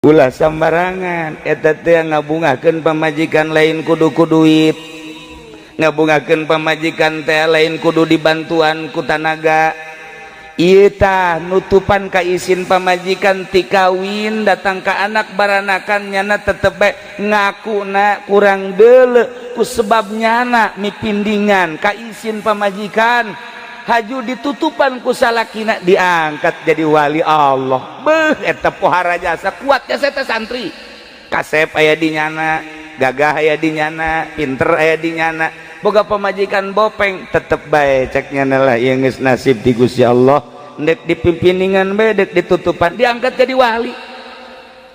Ulah sembarangan eta teh ngabungahkeun pamajikan lain kudu ku duit, ngabungahkeun pamajikan teh lain kudu dibantuan ku tanaga. Ieu tah nutupan ka isin pamajikan ti kawin datang ka anak baranakan, nyana tetep bae ngakuna kurang deuleu ku sebab nyana mipindingan ka isin pamajikan, haju ditutupan ku salakina, diangkat jadi wali Allah. Beuh, eta pohara jasa, kuat jasa eta. Santri kasep aya di nyana, gagah aya di nyana, pinter aya di nyana, boga pamajikan bopeng, tetep bae cek nyana lah, ieu geus nasib di Gusti Allah. Ndek dipimpiningan bae, dek ditutupan, diangkat jadi wali.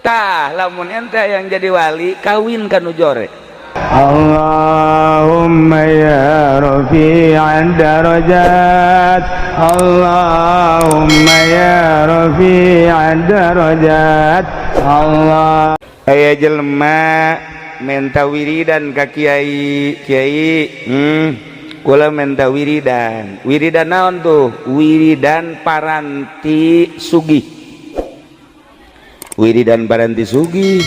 Tah, lamun ente yang jadi wali, kawin kanu jore. اللهم يا رفيع الدرجات، اللهم يا رفيع الدرجات، الله. Aya jelema menta wiridan ka kiai. "Kiai, kula menta wiridan." "Wiridan naon tuh?" "Wiridan paranti sugih, wiridan paranti sugih."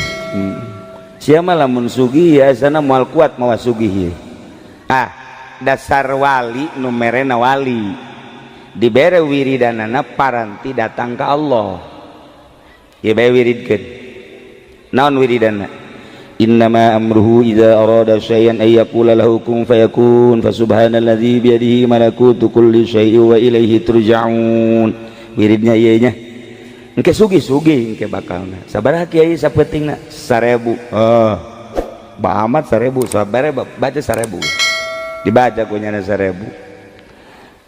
Siapa lamun sugih ya sana moal kuat mawa sugih. Ah, dasar wali nu merena wali, dibere wiridanana paranti datang ke Allah. Ya bae, wiridkeun naon wiridana? "Innama amruhu idza arada syai'an ay yaqula lahu kun fayakun, fa subhanalladzi biyadihi malakutu kulli syai'in wa ilaihi turja'un." Wiridnya ieu nya, engke sugih-sugih engke bakalna. "Sabaraha, Kiai, sapeutingna?" "1000." "Oh, ba amat 1000, sabaraha baca 1000." Dibaca ku nyana 1000.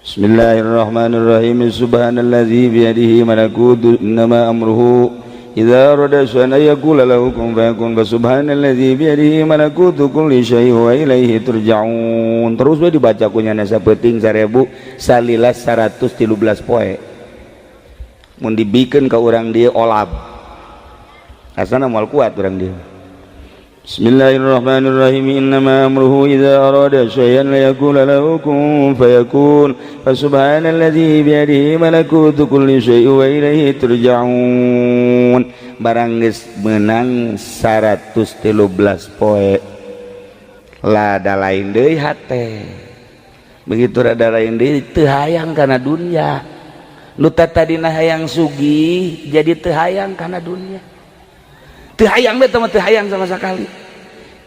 "Bismillahirrahmanirrahim. Subhanalladzi biyadihi malakutu, innama amruhu idza arada syai'an ay yaqula lahu kun fayakun, fa subhanalladzi biyadihi malakutu kulli syai'in wa ilaihi turja'un." Terus we dibaca ku nyana sapeuting 1000 salila 113 poe. Mun dibikeun ka urang dieu olab, asana moal kuat urang dieu. "Bismillahirrahmanirrahim. Innama amruhu idza arada syai'an la yaqula lahu kun fayakun, fa subhanalladzi biyadihi malakutu kulli syai'in wa ilaihi turja'un." Barang geus meunang 113 poe, lada lain deui hate. Begitu rada lain deui, teu hayang kana dunya. Nu tadina hayang sugih jadi teu hayang kana dunya, teu hayang teh mah, teu hayang sama sekali.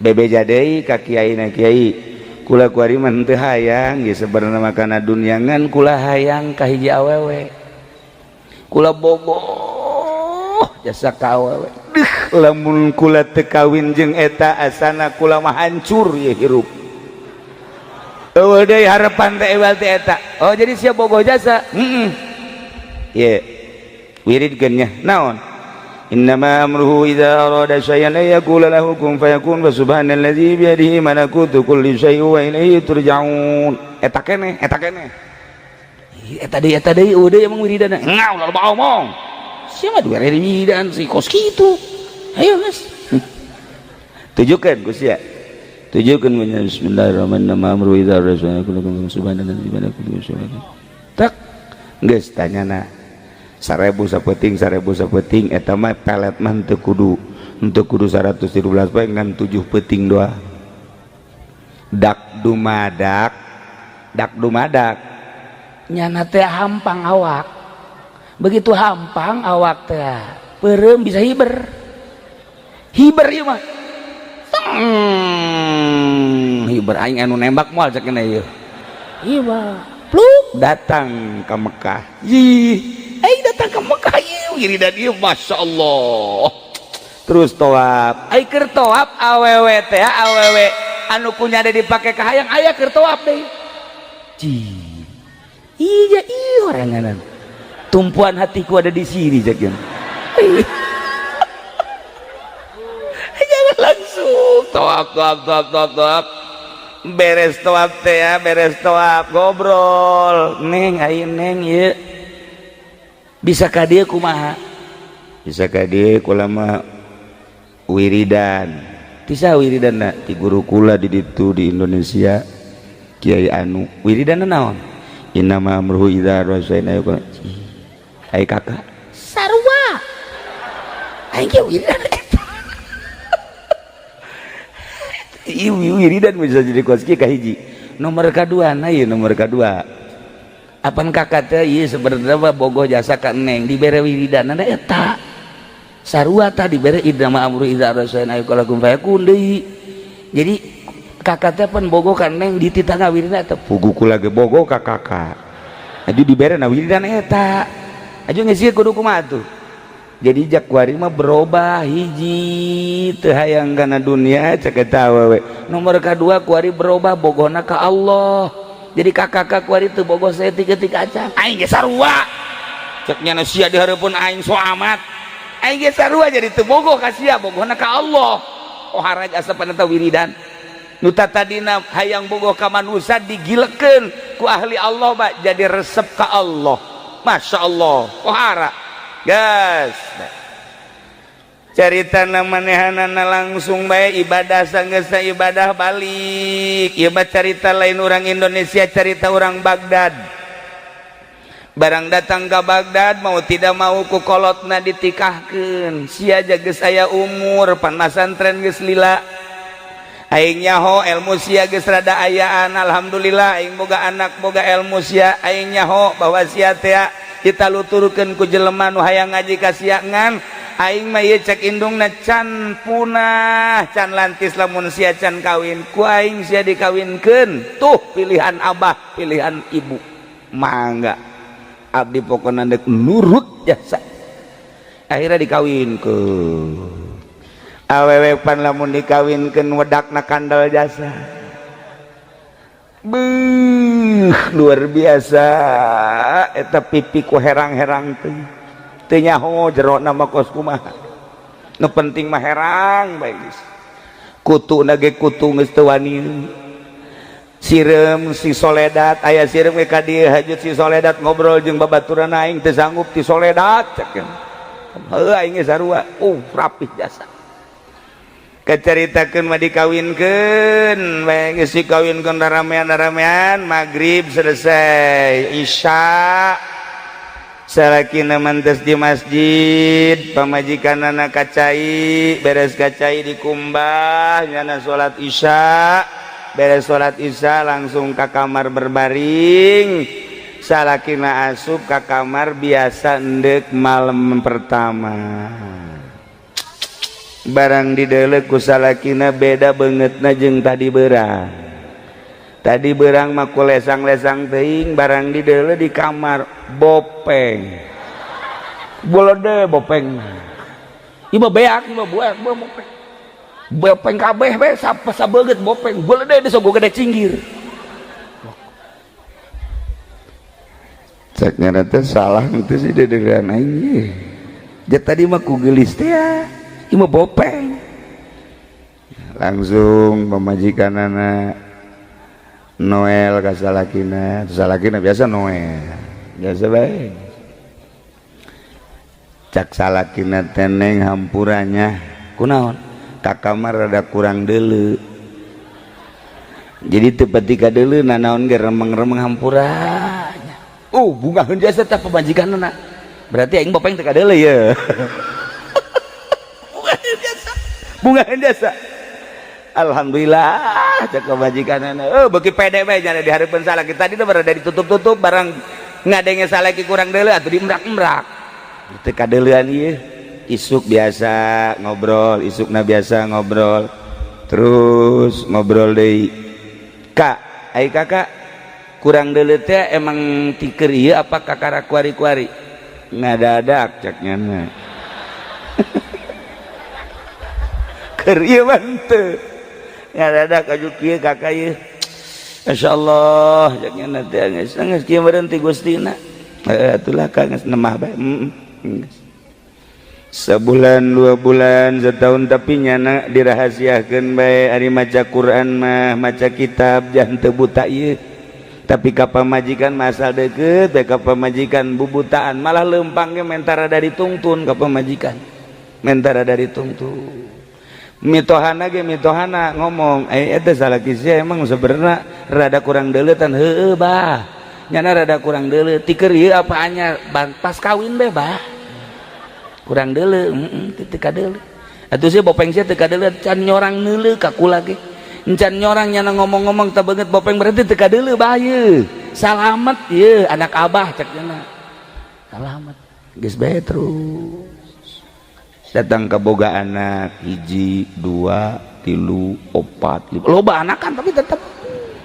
Bebeja deui ka kiai na, "Kiai, kula kuari mah teu hayang ge sebenarnya mah kana dunya, ngan kula hayang ka hiji awewe, kula bogoh jasa ka awewe. Deuh, lamun kula teu kawin jeung eta, asana kula mah hancur ye hirup, eueuh deui harapan teh ewal teh eta." "Oh, jadi sia bogoh jasa?" "Heeh." "Ye, wiridkeun nya." "Naon?" "Innama amruhu idza arada syai'an ay yaqula lahu kun fayakun, fa subhanalladzi biyadihi malakutu kulli syai'in wa ilaihi turja'un." Eta keneh, eta keneh. Eta deui, eta deui, eueuh deui emang wiridanna. Ngau loba omong. Sia mah dibere wiridan si kos kitu. Ayo geus. Tujukeun ku sia. Tujukeun punya. "Bismillahirrahmanirrahim. Amruhu idza arada syai'an yaqula lahu subhanalladzi biyadihi malakutu kulli syai'in." Tak. Geus tanyana 1000 sapeuting, 1000 sapeuting, eta mah pelet mah teu kudu 113 poe, ngan 7 peuting doang. Dak dumadak, dak dumadak nyana teh hampang awak. Begitu hampang awak teh peureum, bisa hiber hiber ieu mah. Hiber aing anu nembak moal cek ieu. Hiber pluk datang ke Mekah. Ih, eh, datang ke Mekah ieu wiridan ieu, Masya Allah. Terus toab, ai keur toab awewe teh, awewe anu kunya ada dipake ka hayang aya keur toab deui. Ci, iya iya, oranganan tumpuan hatiku ada di sini cek. Jangan langsung toab toab toab toab toab, beres toab teh ya, beres toab ngobrol, "Neng, ayo neng, ieu bisa ka dieu kumaha?" "Bisa ka dieu kula mah wiridan." "Ti saha wiridanna?" "Ti guru kula di ditu di Indonesia, Kiai anu." "Wiridanna naon?" "Innama amruhu idza arada syai'an." Ai kakak sarua. Aing ge wiridan eta. Ieu wiridan bisa jadi kos kieu kahiji. Nomor kadua na ieu nomor kadua. Apan kakak teh ieu sebenarnya mah bogoh jasa ka neng dibere wiridan na eta. Sarua tah dibere idama amru idza rasain ayu kalakum fayakun deui. Jadi kakak teh pan bogoh ka neng dititah ngawiridan eta pugu kula ge bogoh ka kakak. Aju dibere na wiridan eta. Aju geus ieu kudu kumaha tuh. Jadi jak kuari mah berubah hiji teu hayang kana dunia cek eta awewe. Nomor kadua kuari berubah bogohna ka Allah. Jadi kakak kuari teu bogoh saeutik-eutik acan. Aing ge sarua. Cek nya sia di hareupeun aing so amat. Aing ge sarua jadi teu bogoh ka sia, bogohna ka Allah. Oh haraj asapan eta wiridan. Nu tadina hayang bogoh ka manusia digilekeun ku ahli Allah ba jadi resep ka Allah. Masya Allah. Oh hara. Gas. Carita manehanana langsung bae ibadah sanggeusna ibadah balik. Ieu mah carita lain orang Indonesia, carita orang Baghdad. Barang datang ke Baghdad mau tidak mau ku kolotna ditikahkeun. Sia geus aya umur pan masantren geus lila. Aing nyaho ilmu sia geus rada ayaan, alhamdulillah aing boga anak boga ilmu sia, aing nyaho bahwa sia teh ditaluturkeun ku jelema nu hayang ngaji ka sia ngan aing mah ieu cek indungna can punah can lantis lamun sia can kawin ku aing sia dikawinkeun tuh pilihan abah pilihan ibu mangga abdi pokona dek nurut jasa akhirnya dikawinkeun awewe pan lamun dikawinkeun wedakna kandel jasa. Beuh, luar biasa eta pipi ku herang-herang teh teu nyaho jerona mah kos kumaha nu penting mah herang bae geus kutu na ge kutu geus teu wani sireum si soledat aya sireum ge ka dieu hajut si soledat ngobrol jeung babaturan aing teu sanggup ti soledat cek heuh aing ge sarua rapih jasa keceritakeun mah dikawinkeun bae geus dikawinkeun ramean-ramean maghrib selesai isya salakina mantes di masjid pamajikanana kacai beres kacai dikumbah nyana salat isya beres salat isya langsung ka kamar berbaring salakina asup ka kamar biasa endek malam pertama barang didelek ku salakina beda bangetna jeung tadi berang mah ku lesang-lesang teuing barang didelek di kamar bopeng bolode bopeng ieu mah beak ieu mah buak bopeng bopeng kabeh be sabeungeut bopeng bolode geus gede cinggir cek nyana teh salah teh sih dedegan aing ye tadi mah ku geulis teh ya ieu mah bopeng langsung pamajikanana Noel ka salakina salakina biasa Noel biasa bae cak salakina teneng hampuranya kunaon ka kamar rada kurang deuleu jadi teu pati ka deuleu nanaon ge remeng-remeng hampuranya bungaheun jasa tah pamajikanna berarti aing bopeng teu ka deuleu ye bunga jasa alhamdulillah cek pamajikanana beuki pede bae jana di hareupeun salaki tadi teh berada ditutup-tutup barang ngadenge salaki kurang deuleu atuh diemrak-emrak teu kadeuleuan ieu isuk biasa ngobrol isukna biasa ngobrol terus ngobrol deui kak ai kakak kurang deuleu teh emang tiker ieu apa kakara kuari-kuari ngadadak cek nyana keur ieu mah henteu ngadadak aju kieu kakak ieu masyaallah cek nyana teh geus geus kieu meureun ti Gustina heuh atulah ka geus nemah bae sebulan 2 bulan setahun tapi nyana dirahasiakeun bae ari maca Quran mah maca kitab jangan teu buta ieu tapi ka pamajikan masal deukeut bae ka pamajikan bubutaan malah leumpang ge mentara dari tungtun ka pamajikan mentara dari tungtun mitohana ge mitohana ngomong eta salaki sia emang sebenarnya rada kurang deuleutan heueuh bah nyana rada kurang deuleu tiker ieu apa anyar pas kawin be bah Kurang deuleu, heeh, teu kadeuleu. Atuh sia bopeng sia teu kadeuleu, can nyorang neuleu ka kula ge. Encan nyorang nyana ngomong-ngomong teu beungeut bopeng berarti teu kadeuleu bae. Salamet ieu anak abah cek nyana. Salamet. Geus bae terus. Datang ke boga anak hiji, dua, tilu, opat, lima. Loba anakan tapi tetep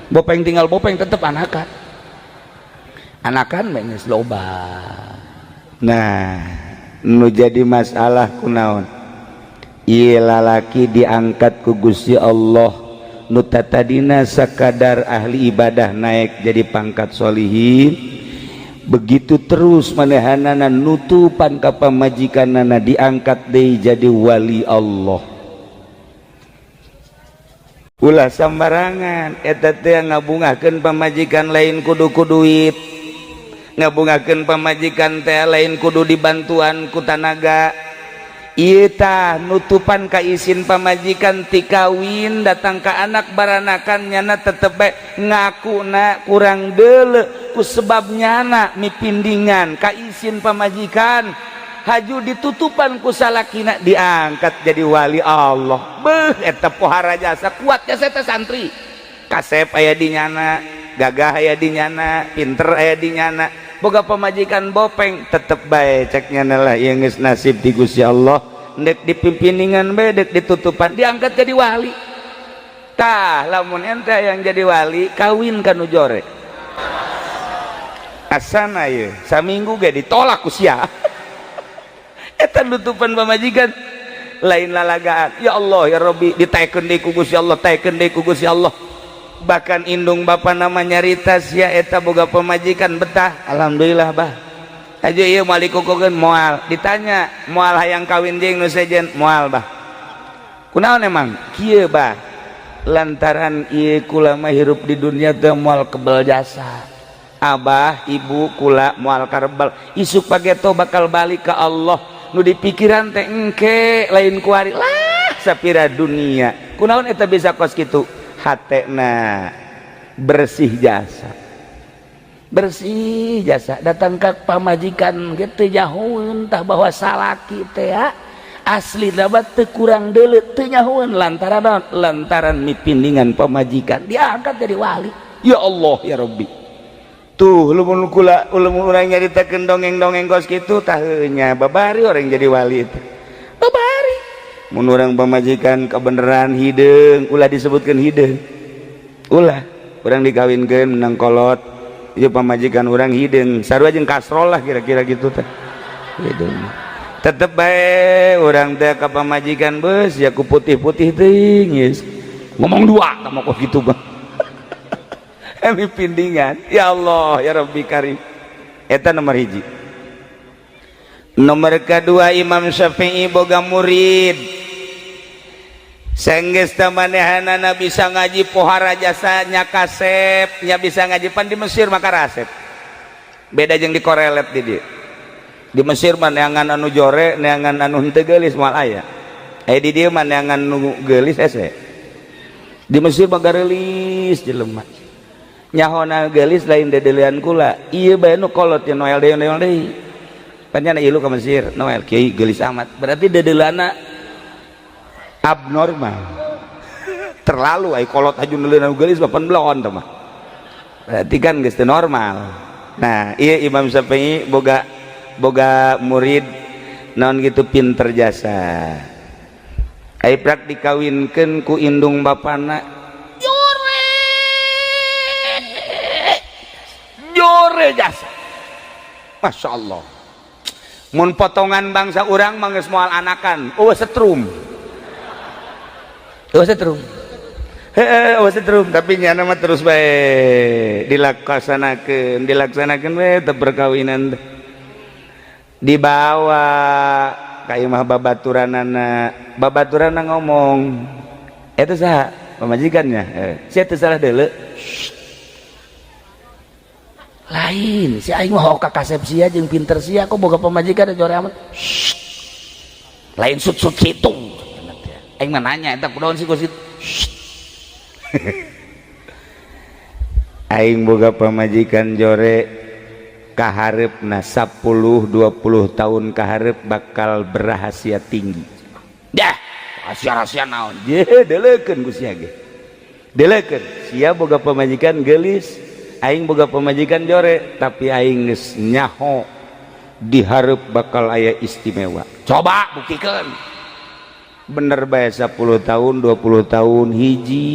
bopeng tinggal bopeng tetep anakan. Anakan geus loba. Nah, nu jadi masalah kunaon? Ieu lalaki diangkat ku Gusti Allah nu tatadina sakadar ahli ibadah naik jadi pangkat solihin. Begitu terus manehanana nutupan ka pamajikanana diangkat deui jadi wali Allah. Ulah sambarangan eta teh ngabungahkeun pamajikan lain kudu ku duit, ngabungahkeun pamajikan teh lain kudu dibantuan ku tanaga. Ieu tah nutupan ka isin pamajikan ti kawin datang ka anak baranakan nyana tetep bae ngakuna kurang deuleu ku sebab nyana mipindingan ka isin pamajikan haju ditutupan ku salakina diangkat jadi wali Allah. Beuh, eta pohara jasa, kuat jasa eta santri. Kasep aya di nyana, gagah aya di nyana, pinter aya di nyana, boga pamajikan bopeng tetep bae cek nyana lah ieu geus nasib di Gusti Allah, ndek dipimpiningan bae dek ditutupan diangkat jadi wali. Tah, lamun ente yang jadi wali kawin ka nu jore, asana ye saminggu ge ditolak ku sia. Eta nutupan pamajikan lain lalagaan. Ya Allah ya Rabbi, ditaekeun deui ku Gusti Allah, taekeun deui ku Gusti Allah. Bahkan indung bapa nama nyarita sia eta boga pamajikan betah, alhamdulillah bah. Aja ieu moal dikukukeun moal. Ditanya moal hayang kawin jeung nu sejen? Moal bah. Kunaon emang kieu bah? Lantaran ieu kula mah hirup di dunia teh moal kebel jasa abah ibu kula, moal karebel, isuk pageto bakal balik ke Allah. Nu dipikiran teh engke lain kuari lah sapira dunia. Kunaon eta bisa kos kitu? Hatena bersih jasa, bersih jasa. Datang ke pamajikan gitu nyahoeun tah bahwa salaki teh ya asli dapat teu kurang deuleu, teu nyahoeun lantaran naon? Lantaran mipindingan pamajikan diangkat jadi wali. Ya Allah ya Rabbi, tuh lamun kula, lamun urang nyaritakeun dongeng-dongeng kos kitu tah nya babari orang jadi wali itu babari. Mun urang pamajikan kebenaran hideung, ulah disebutkeun hideung, ulah. Urang dikawinkeun menang kolot ieu pamajikan urang hideung sarua jeung kasrol lah kira-kira gitu teh hideung, tetep bae urang teh ka pamajikan beus ya ku putih-putih teuing geus ngomong dua kamu kok gitu bang. Emi pindingan ya Allah ya Rabbi Karim. Eta nomor hiji. Nomor kedua, Imam Syafi'i boga murid. Senggeus teh manehanana bisa ngaji pohara jasanya kasep nya bisa ngaji. Pan di Mesir maka rasep beda jeung di korelet di dieu. Di Mesir mah neangan anu jore, neangan anu henteu geulis moal aya. Eh, di dieu mah neangan nu geulis hese. Di Mesir mah gareulis jelema nyahona geulis lain dedelian kula ieu bae nu kolot ya Noel deui, Noel deui. Pan ilu ka Mesir Noel kiai geulis amat, berarti dedelana abnormal terlalu. Ai kolot haju neuleunan geulis mah pan belon teh mah berarti kan geus teu normal. Nah, iya Imam Syafi'i boga boga murid naon gitu pinter jasa. Ai prak dikawinkeun ku indung bapana jore jore jasa. Masya Allah, mun potongan bangsa urang mah geus moal anakan, eueuh setrum, eueuh setrum. Heeh, eueuh setrum, tapi nyana mah terus bae dilaksanakeun, dilaksanakeun we teh perkawinan teh. Dibawa ka imah babaturanana, babaturanna ngomong, "Eta saha pamajikannya?" Eh, sia teu salah deuleu. Lain si aing mah ka kasep sia jeung pinter sia kok boga pamajikan jore amat. Lain sut-sut situ. Aing mah nanya eta kunaon sih kos kitu. Aing boga pamajikan jore. Kaharepna 10 20 tahun kaharep bakal berahasia tinggi. Dah, rahasia-rahasia naon? Je, delekeun ku sia ge. Delekeun, sia boga pamajikan geulis, aing boga pamajikan jore, tapi aing geus nyaho dihareup bakal aya istimewa. Coba buktikeun. Bener bae, 10 tahun, 20 tahun, hiji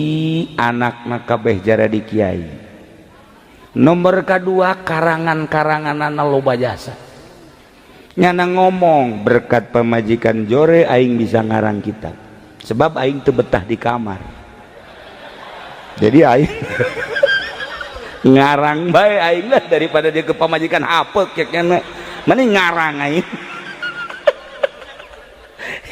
anak kabeh jaradi kiai. Nomor kedua, karangan-karangan loba jasa. Nyana ngomong, berkat pamajikan jore aing bisa ngarang kitab, sebab aing teu betah di kamar, jadi aing ngarang bae aing lah, daripada dia ke pamajikan apek kayaknya mending ngarang aing.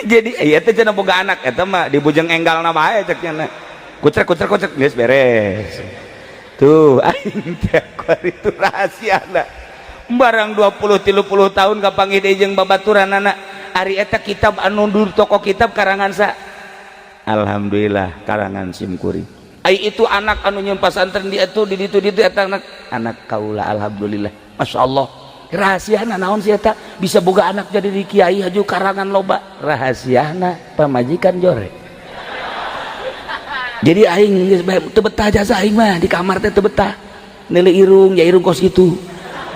Jadi iya teh cenah boga anak eta mah dibujeng enggalna bae, cek nya kucrek kucrek kucrek, geus beres. Tuh, aing teh itu rahasiana. Barang 20 30 tahun kapanggih deui jeung babaturanana, ari eta kitab anu di toko kitab karangan sa? Alhamdulillah, karangan sim kuring. Ai itu anak anu nyieun pasantren di itu di ditu di ditu, eta anak anak kaula. Alhamdulillah, Masya Allah. Rahasiana naon sih eta bisa boga anak jadi di kiai, haju karangan loba? Rahasiana pamajikan jore. Jadi aing geus bae teu betah jasa, aing mah di kamar teh teu betah. Neuleuh irung ya, irung kos gitu,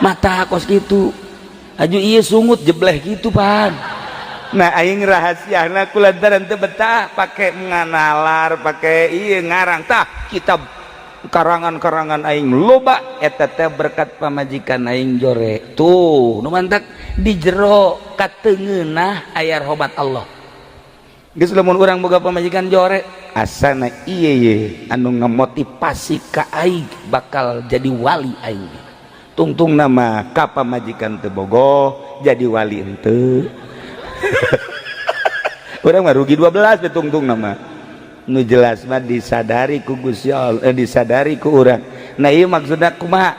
mata kos gitu, aju iya sungut jebleh gitu pan. Nah, aing rahasiana kulantaran teu betah pake nganalar, pake iya ngarang. Tah, kitab karangan-karangan aing loba eta teh berkat pamajikan aing jore. Tuh, nu mantak di jero katengeunah aya rahmat Allah. Geus, lamun urang boga pamajikan jore, asana ieu ye anu ngamotivasi ka aing bakal jadi wali aing. Tungtung nama ka pamajikan teu bogoh, jadi wali henteu. Urang mah rugi 12 be tungtung nama. Nu jelas mah disadari ku Gusti Allah, disadari ku urang. Nah, ieu maksudna kumaha?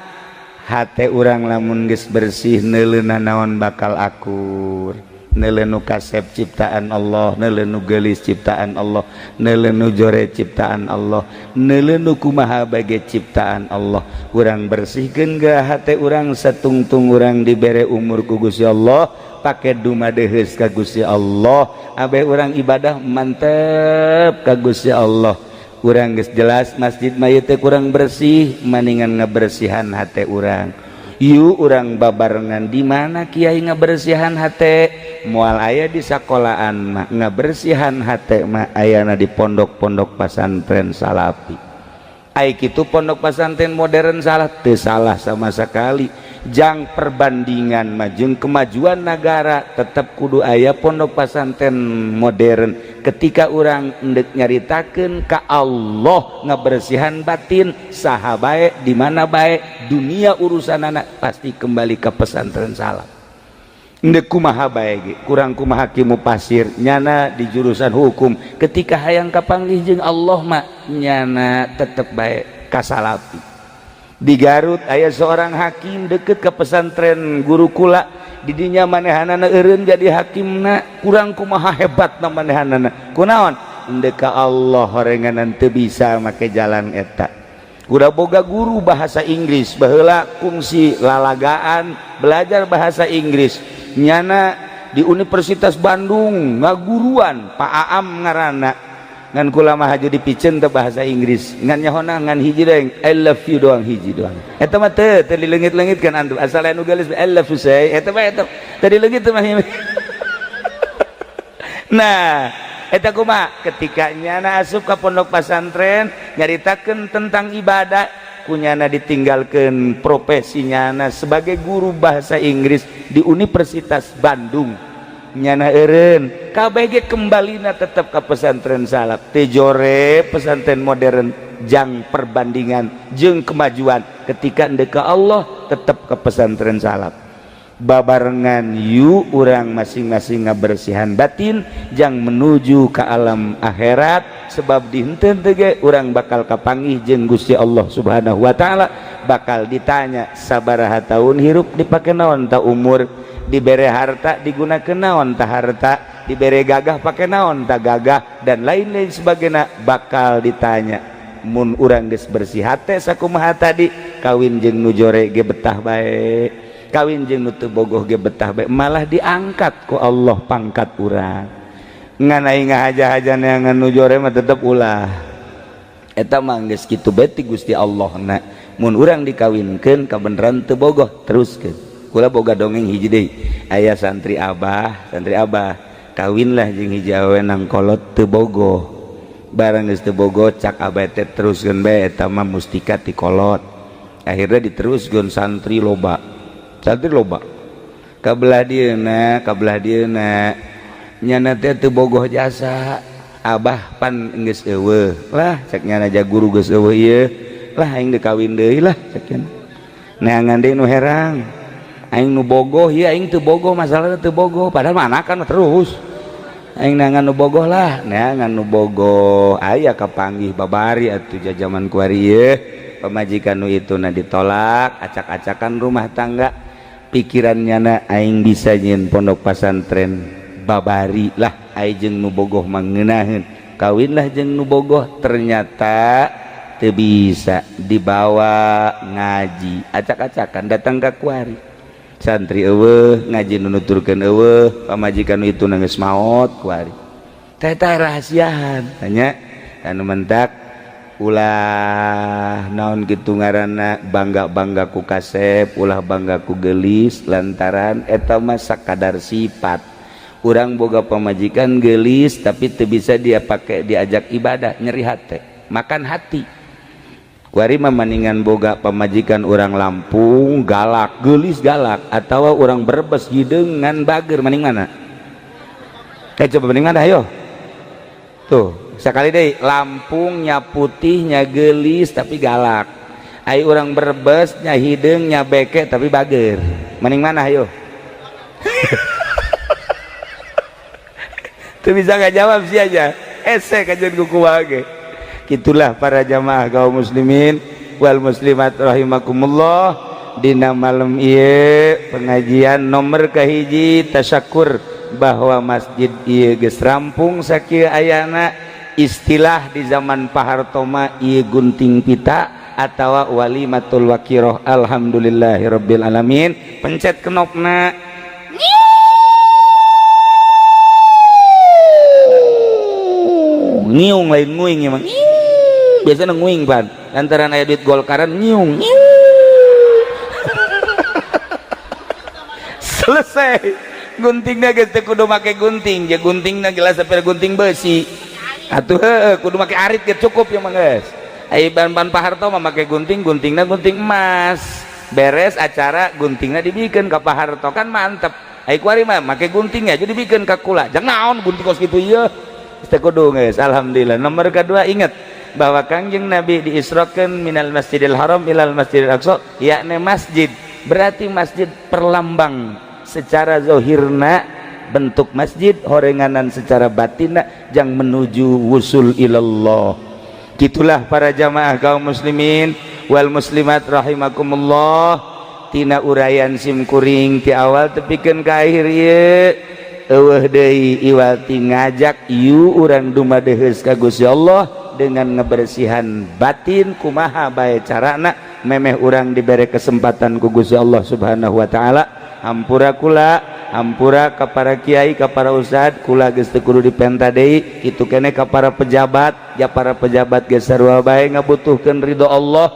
Hate urang lamun geus bersih, neuleuna naon bakal akur. Neuleu nu kasep ciptaan Allah, neuleu nu geulis ciptaan Allah, neuleu nu jore ciptaan Allah, neuleu nu kumaha bage ciptaan Allah. Urang bersihkeun ge hate urang satungtung urang dibere umur ku Gusti Allah, pake dumadeheus ka Gusti Allah, abe urang ibadah mantep ka Gusti Allah. Urang geus jelas masjid mah ieu teh kurang bersih, maningan ngabersihan hate urang. Yuk, urang babarengan. Di mana kiai ngabersihan hate? Moal aya di sekolahan mah. Ngabersihan hate mah ayana di pondok-pondok pasantren salafi. Ai kitu pondok pesantren modern salah? Teu salah sama sekali. Jang perbandingan mah jeung kemajuan negara, tetap kudu aya pondok pesantren modern. Ketika urang endek nyaritakeun ka Allah, ngabersihan batin, saha bae, di mana bae, dunia urusan anak pasti kembali ke pesantren salaf. Endek kumaha bae ge, kurang kumaha kimu pasir nyana di jurusan hukum, ketika hayang kapanggih jeung Allah mah nyana tetep bae kasalafi. Di Garut aya seorang hakim deket ke pesantren gurukula. Didinya manehanana eureun jadi hakimna, kurang kumaha hebat na manehanana. Kunaon? Endek ka Allah horenganan teu bisa make jalan eta. Udah boga guru bahasa Inggris baheula, kungsi lalagaan belajar bahasa Inggris. Nyana di Universitas Bandung ngaguruan, Pak Aam ngaranna. Ngan kula mah haju dipiceun teu bahasa Inggris, ngan nyahona ngan hiji doang, "I love you" doang, hiji doang. Eta mah teu teu dileungit-leungit kan antum, asal anu geulis, "I love you" say, eta mah eta teu dileungit teu mah. Nah, eta kumaha ketika nyana asup ka pondok pesantren nyaritakeun tentang ibadah, kunyana ditinggalkan profesi nyana sebagai guru bahasa Inggris di Universitas Bandung. Nyana eureun KBG, kembalina tetap ke pesantren salaf. Teu jore pesantren modern jang perbandingan jeung kemajuan, ketika endek ka Allah tetap ke pesantren salaf. Babarengan yuk, urang masing-masing ngabersihan batin jang menuju ke alam akhirat, sebab di henteu ge urang bakal kapanggih jeung Gusti Allah Subhanahu wa taala, bakal ditanya sabaraha tahun hirup, dipake naon ta umur, dibere harta digunakan naon ta harta, dibere gagah pake naon ta gagah, dan lain-lain sebagainya bakal ditanya. Mun urang geus bersih hate sakumaha tadi, kawin jeung nu jore ge betah bae. Kawin jeung nu teu bogoh ge betah bae, malah diangkat ku Allah pangkat urang. Ngan aing ngahaja-haja neangan nu jore mah tetep ulah. Eta mah geus kitu bae ti Gusti Allah na. Mun urang dikawinkeun kabeneran teu bogoh, teruskeun. Kula boga dongeng hiji deui. Aya santri abah, santri abah kawinlah jeung hiji awewe nang kolot teu bogoh. Barang geus teu bogoh cak abah teh teruskeun bae eta mah mustika ti kolot. Akhirnya diteruskeun santri loba. Santri loba. Kabelah dieuna, kabelah dieuna. Nyana teh teu bogoh jasa. Abah pan geus eueuh. Lah cek nyana ja guru geus eueuh ieu. Lah aing deuk kawin deui lah cek nyana. Neangan deui nu herang. Aing nu bogoh ieu aing teu bogoh, masalahna teu bogoh padahal mah anakan terus. Aing neangan nu bogoh lah, neangan nu bogoh. Aya kapanggih babari atuh jajaman kuari ieu. Pamajikan nu itu na ditolak, acak-acakan rumah tangga. Pikiran nyana aing bisa nyieun pondok pasantren babari lah aing jeung nu bogoh mangeunaheun. Kawinlah jeung nu bogoh, ternyata teu bisa dibawa ngaji. Acak-acakan datang ka kuari. Santri eueuh, ngaji nu nuturkeun eueuh, pamajikan nu itu geus maot kuari. Teh teh rahasiaan, tanya anu mentak ulah naon kitu ngaranna bangga-bangga ku kasep, ulah bangga ku geulis lantaran eta mah sakadar sifat. Urang boga pamajikan geulis tapi teu bisa dia pakai diajak ibadah, nyeri hate, makan hati. Kuari mah maningan boga pamajikan urang Lampung galak, geulis galak atawa urang Brebes hideung ngan bager, maning mana? Coba maning mana ayo? Tuh, sekali deh Lampungnya putihnya gelis tapi galak. Ai urang Brebes nya hideung nya beke tapi bager. Maning mana ayo? Tuh bisa nggak jawab sih aja. Ese kajian kuku wage. Gitulah para jamaah kaum muslimin wal muslimat rahimakumullah. Dina malam ieu pengajian nomor kahiji tasyakur bahwa masjid ieu geus rampung sakieu ayana. Istilah di zaman Pak Harto mah ieu gunting pita atawa walimatul wakiroh. Alhamdulillahirabbil alamin. Pencet knopna ngiung lain nguing emang. Biasanya nguing pan lantaran aya duit Golkaran nyiung. Selesai guntingna geus teu kudu make gunting, ja guntingna gelas sampai gunting besi atuh heueuh kudu make arit ge cukup ya mah geus. Ai ban-ban Pak Harto mah make gunting, guntingna gunting emas. Beres acara guntingna dibikeun ka Pak Harto kan mantep. Ai kuari mah make gunting aja dibikeun ka kula. Jangan naon gunting kos kitu ieu. Teu kudu geus. Alhamdulillah. Nomor kedua ingat bahwa Kangjeng Nabi diisrokeun minal Masjidil Haram ilal Masjidil Aqsa, yakni masjid. Berarti masjid perlambang secara zahirna bentuk masjid, horenganan secara batinna jang menuju wusul ilallah. Gitulah para jamaah kaum muslimin wal muslimat rahimakumullah. Tina uraian sim kuring ti awal tepikeun ka akhir ieu eueuh deui iwati ngajak ieu urang dumadeheus ka Gusti Allah dengan ngebersihan batin. Kumaha bae carana memeh urang dibere kesempatan ku Gusti Allah Subhanahu wa taala. Hampura kula, hampura ka para kiai, ka para ustad, kula geus teu kudu dipenta deui. Kitu keneh ka para pejabat, ya para pejabat geus sarua bae ngabutuhkeun ridho Allah.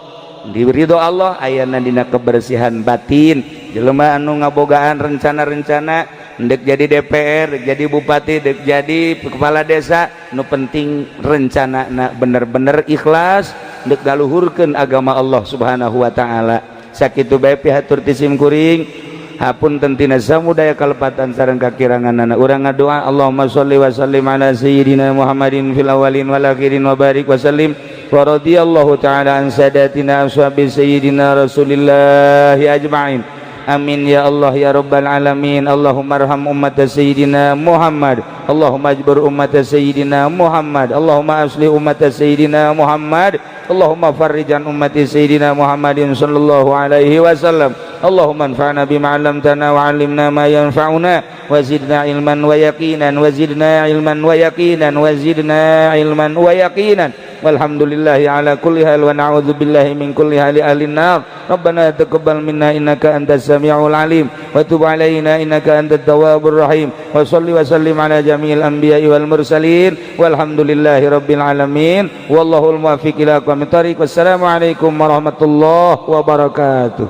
Di ridho Allah ayana dina kebersihan batin. Jelema anu ngabogaan rencana-rencana dek jadi DPR, dek jadi bupati, dek jadi kepala desa, nu penting rencana na bener-bener ikhlas dek galuhurkeun agama Allah Subhanahu wa taala. Sakitu bae pihatur ti sim kuring. Hapunten tina samudaya kalepatan sareng kakiranganana. Urang ngadoa Allahumma sholli wa sallim ala sayyidina Muhammadin fil awwalin wal akhirin wa barik wa sallim wa radhiyallahu taala an sadatina ashabi sayyidina Rasulillah ajmain. Amin ya Allah ya Rabbal alamin. Allahumma arham ummat sayyidina Muhammad. Allahumma ajbur ummat sayyidina Muhammad. Allahumma aslih ummat sayyidina Muhammad. Allahumma farrijan ummati sayyidina Muhammadin sallallahu alaihi wasallam. Allahumma anfa'na bima 'allamtana wa 'allimna ma yanfa'una wa zidna ilman wa yaqinan wa zidna ilman wa yaqinan wa zidna ilman wa yaqinan. Walhamdulillahi ala kulli hal wa na'udzubillahi min kulli hali ahli nar. Rabbana taqabbal minna innaka antas samiul alim wa tub alaina innaka antat tawwabur rahim. Wa salli wa sallim ala jami'il anbiya'i wal mursalin. Walhamdulillahi rabbil alamin. Wallahul muwaffiq ila aqwamit thariq. Wassalamualaikum warahmatullahi wabarakatuh.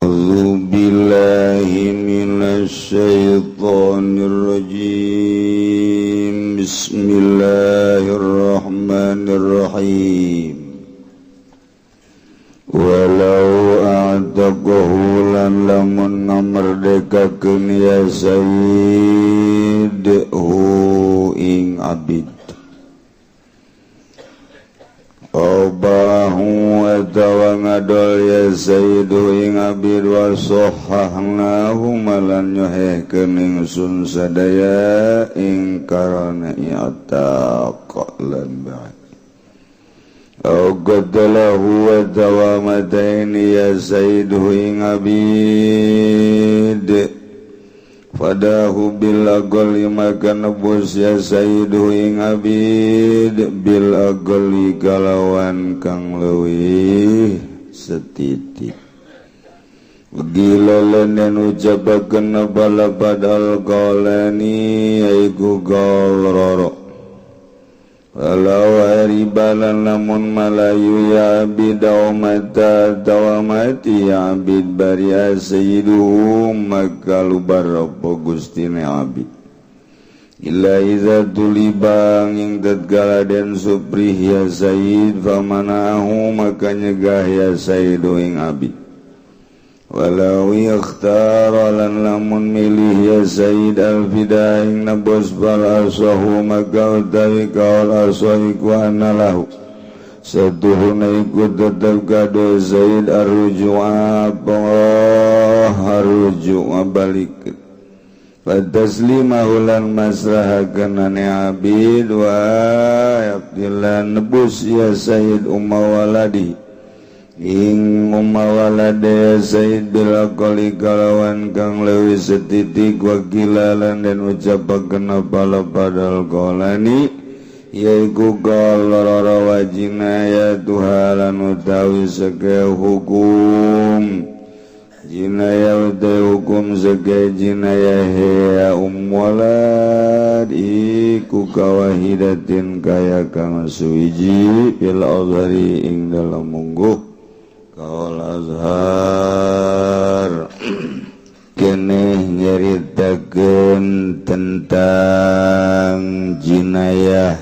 A'udzu billahi minasy syaithanir rajim. Bismillahirrahmanirrahim. Walau a'taqahu lan lamun ngamerdekakeun ya Sayyid hu ing abid, Obahu atawa ngadol ya Sayyidu ing abid, wa sahhahnahu malan nyohehkeun ingsun sadaya ing karana i'taq lan ba'd. Au qatalahu wa tawamataini ya Sayyidu ing abid, fadahu bil aqalli maka nebus ya Sayyidu ing abid bil aqalli kalawan kang leuwih setitik. Gila lan ucapakeun bala badal qaulani iku gaul roro. Walau haribalan lamun malayu ya abid aw mata atawa mati ya abid, baria sayyiduhu maka lubar apa gustine abid. Illa iza tulibang ing tatkala den suprih ya sayyid, famanahu maka nyegah ya sayyidu ing abid. Walau ikhtara lan lamun milih ya Sayyid al-fida ing nebus, fal asahu maka utawi kaul asah iku analah satuhuna iku tetep kado Sayyid arruju'a arruju'a balik. Fataslimahu lan masrahakeun ane abid, wa yabdilan nebus ya Sayyid umma waladi ing umma walade Sayyid bil aqali kalawan kang leuwih setitik. Wakilalan dan ucapakeun apa padal qaulani yaiku qaul rara wajinayatuha lan utawi seke hukum jinayah utawi hukum seke jinayah ya um walad iku kawahidatin kaya kang suwiji fil azhari ing dalam mungguh kaul azhar. Keneh nyaritakeun tentang jinayah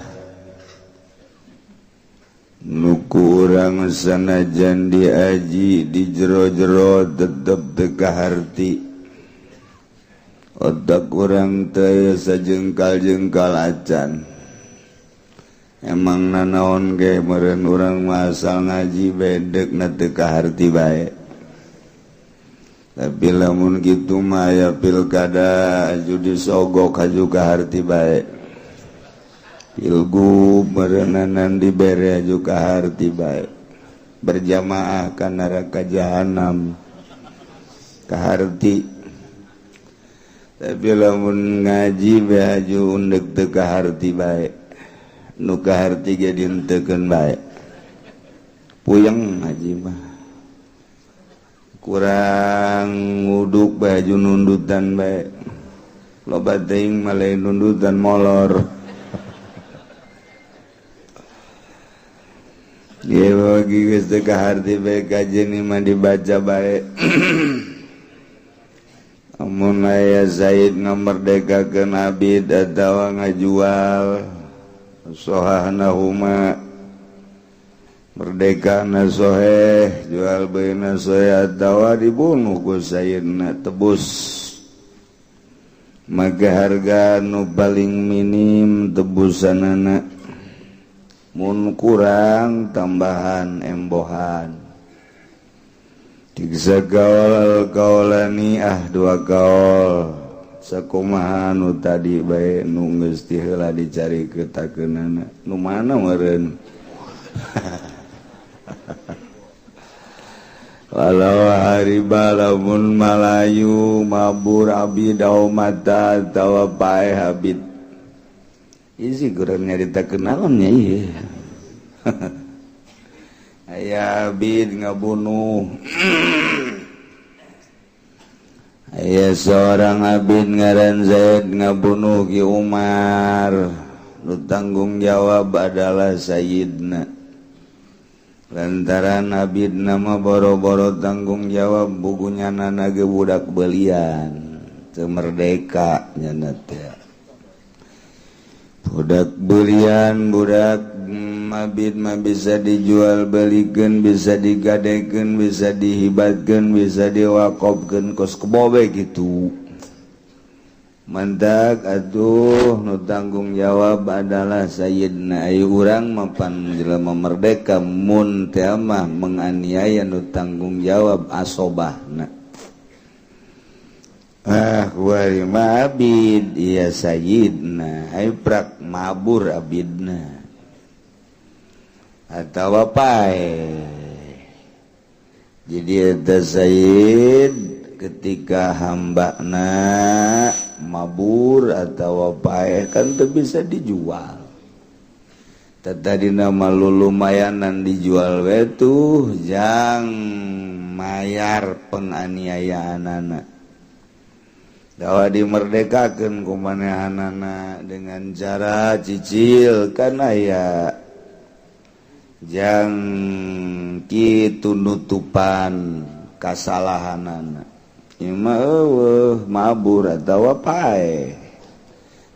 nu ku urang sanajan diaji di jero-jero tetep teu kaharti, otak urang teh sajengkal-jengkal acan. Emang nanaon ge meureun urang mah asal ngaji bedek na teu kaharti bae. Tapi lamun kitu mah aya pilkada aju disogok aju kaharti bae, pilgub meureunanan dibere aju kaharti bae, berjamaah ka neraka jahanam kaharti. Tapi lamun ngaji bae aju undek teu kaharti bae, nu kaharti ge dihentekeun bae, puyeng ngaji mah. Kurang nguduk bae aju nundutan bae, loba teuing mah lain nundutan molor. Ieu bagi geus teu kaharti bae kajeun mah dibaca bae. Amun aya Zaid ngamerdekakeun abid atawa ngajual, sohahnahuma merdeka na soheh, jual beuna soheh atawa dibunuh ku sayyidna tebus, maka harga nu paling minim tebusanana, mun kurang tambahan embohan. Tiksa gaul kaulani ah dua gaul sakumaha nu tadi bae nu geus ti heula dicari ketakeunana nu mana meureun. Walau hariba lamun malayu mabur abid au mata atawa paeh abid, Isi kurang nyaritakeun naon nya ieu. Aya abid ngabunuh. Aya seorang abid ngaran Zaid ngabunuh Ki Umar. Nu tanggung jawab adalah Sayyidna. Lantaran abid nama boro-boro tanggung jawab bukunya nana ge budak belian. Teu merdeka nya teh. Budak belian budak abid mah bisa dijual belikeun, bisa digadekeun, bisa dihibatkeun, bisa diwakofkeun kos kebobe gitu. Mantak atuh nu tanggung jawab adalah Sayyidna. Ayo urang mapan jelema merdeka mun teh mah menganiaya nu tanggung jawab asobahna. Ah kuari mah abid iya Sayyidna, ayo prak mabur abidna atawa pae. Jadi eta Sayyid ketika hambana mabur atau pae kan teu bisa dijual. Tadi nama lumayanan dijual we tuh jang mayar penganiayaanana. Dawa dimerdekakeun ku manehanana dengan cara cicil kan aya jang kitu nutupan kasalahanana. Ieu mah eueuh mabur atawa pae.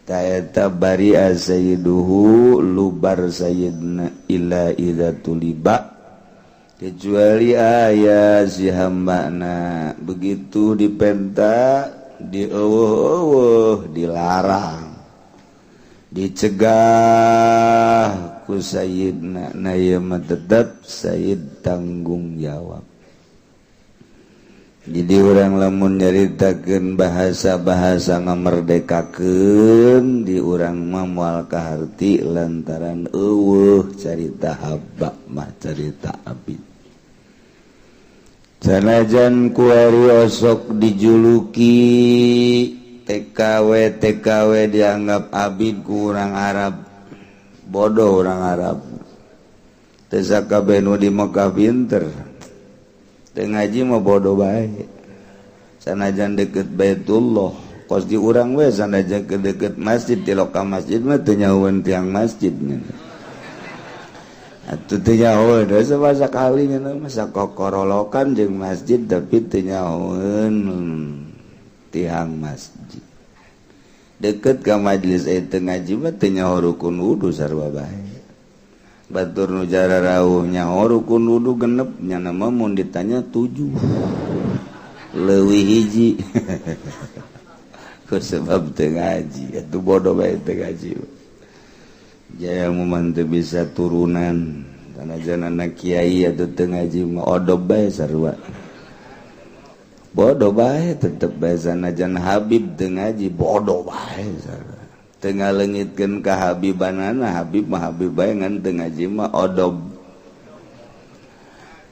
Ta eta bari'a sayyiduhu lubar sayyidna illa idza tuliba, kecuali aya si hambana begitu dipenta dieuweuh-euweuh dilarang dicegah ku sayyidna. Na ieu mah tetep sayyid tanggung jawab. Jadi urang lamun nyaritakeun bahasa-bahasa ngamerdekakeun di urang mah moal kaharti lantaran eueuh carita haba mah carita abid. Sanajan kuari osok dijuluki TKW TKW dianggap abid ku urang Arab, bodoh urang Arab. Teu sakabeh nu di Mekah pinter. Teu ngaji mah bodoh bae. Sanajan deket Baitullah, kos di urang we sanajan ke deket masjid, di lokal masjid mah teu nyahoeun tiang masjid. Atuh teu nyahoeun da sabasa kali nya masa kokorolokan jeung masjid tapi teu nyahoeun tiang masjid. Deket ka majelis teu ngaji mah teu nyaho rukun wudu sarua bae. Batur nu jararauh nyaho rukun wudu genep nya mah mun ditanya 7 leuwih hiji. Ku sebab teu ngaji atuh bodoh bae teu ngaji. Jaya muman teu bisa turunan sanajan anak kiai atuh teu ngaji mah odob bae sarua. Bodoh bae tetep bae sanajan Habib teu ngaji bodoh bae sarua. Teu ngaleungitkeun ka habibanana, Habib mah Habib bae ngan teu ngaji mah odob.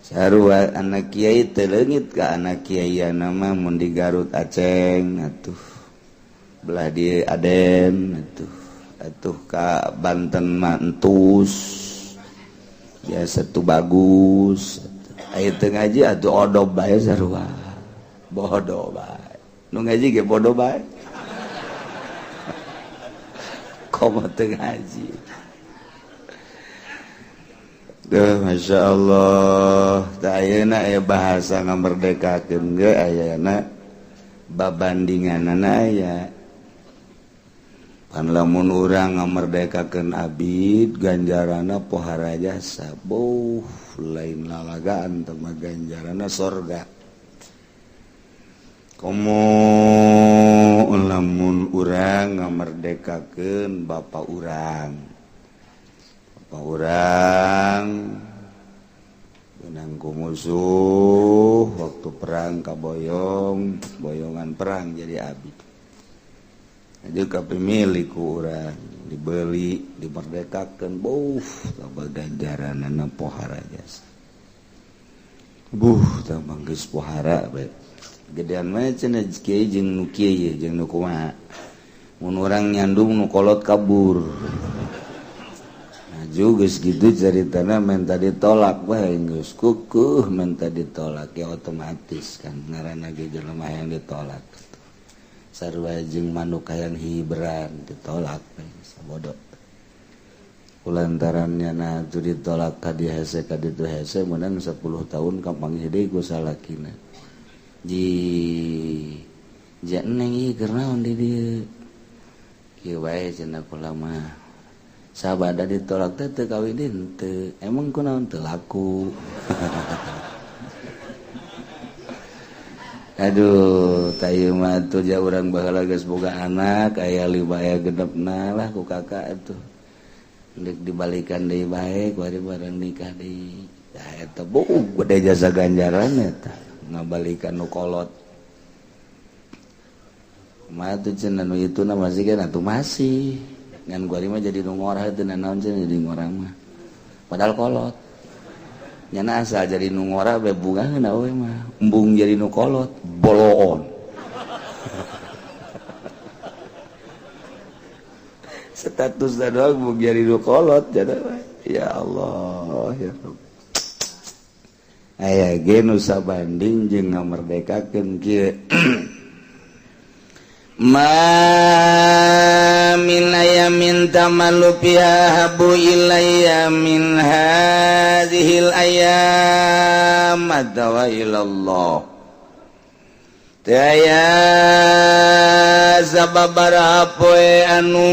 Sarua anak kiai teu leungit ka anak kiaiana mah mun di Garut Aceng atuh belah di Aden atuh atuh ka Banten mah entus biasa tuh bagus. Aya teu ngaji atuh odob bae sarua. Bodoh bae. Nu ngaji ge bodoh bae. Komo teu ngaji. Duh, Masya Allah. Tah ayeuna aya bahasa ngamerdekakeun ge ayana babandinganana aya. Pan lamun urang ngamerdekakeun abid ganjarana pohara jasa. Beuh, lain lalagaan teh mah ganjarana sorga. Komo lamun urang ngamerdekakeun bapa urang. Bapa urang benang ku musuh waktu perang kaboyong, boyongan perang jadi abid. Jadi kapimilik ku urang dibeli, dimerdekakeun, beuh tambah ganjaranana pohara jasa. Buh, tambah geus pohara bae. Gedean mah cenah kiai jeung nu kieu jeung nu kumaha. Mun urang nyandung nu kolot kabur. Laju geus kitu caritana menta ditolak bae geus kukuh menta ditolak ya otomatis kan ngaranna ge jelema hayang ditolak. Sarua jeung manuk hayang hiberan ditolak bae sabodo. Kulantarannya na tuh ditolak ka di hese ka ditu hese menang 10 tahun kapanggih deui ku salakina. Ji ja neng ieu keur naon di dieu? Kieu bae cenah kula mah. Sabada ditolak teh teu kawin teu. Emang kunaon teu laku. Aduh, ta ieu mah atuh ja urang baheula geus boga anak aya lima aya genepna lah ku kakak atuh. Ndek dibalikan deui bae ku ari bareng nikah deui. Tah eta gede jasa ganjaran eta ngabalikan nu kolot. Mah atuh cenah nu ituna masih kan atuh masih. Ngan ku ari mah jadi nu ngorah teu nanaon cenah jadi ngorah mah. Padahal kolot. Nyana asal jadi nu ngorah bae bungaheun awewe mah. Embung jadi nu kolot, boloon. Status doang bung jadi nu kolot jadi ya Allah ya Rabb. Aya ge nu sabanding jeung ngamerdekakeun kieu. Ma min ayamin tamalu fiha habu ilayya min hadhil ayam adawa ilallah. Aya sababaraha poe anu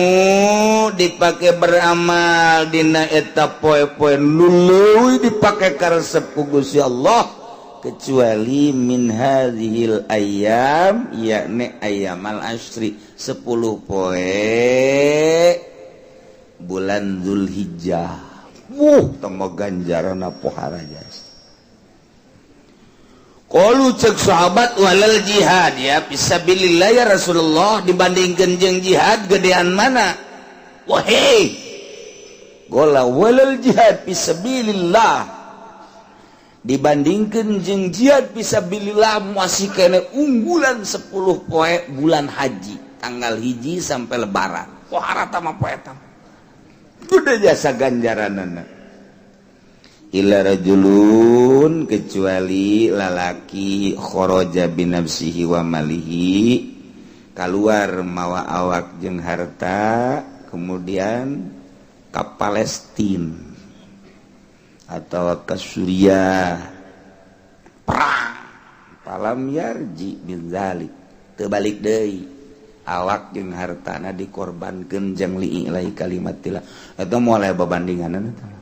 dipake beramal dina eta poe-poe nu leuwih dipake karesep ku Gusti Allah kecuali min hadhil ayyam yakni ayyamal asyri 10 poe bulan Dzulhijjah. Wuh temu ganjaran pohara jasa. Qalu cek sahabat walal jihad ya fisabilillah ya Rasulullah dibandingkeun jeung jihad gedean mana? Wahai gola walal jihad fisabilillah dibandingkeun jeung jihad fisabilillah masih kene unggulan 10 poe bulan haji tanggal 1 sampai lebaran. Wah harata mah poe eta. Gede jasa ganjaranana. Illa rajulun kecuali lalaki kharaja binafsihi wa malihi keluar mawa awak jeung harta kemudian ke Palestina atau ke Suriah perang palam yarji bin zalik teu balik deui awak jeung hartana dikorbankeun jeung li'ilahi kalimatillah eta moal aya babandinganna eta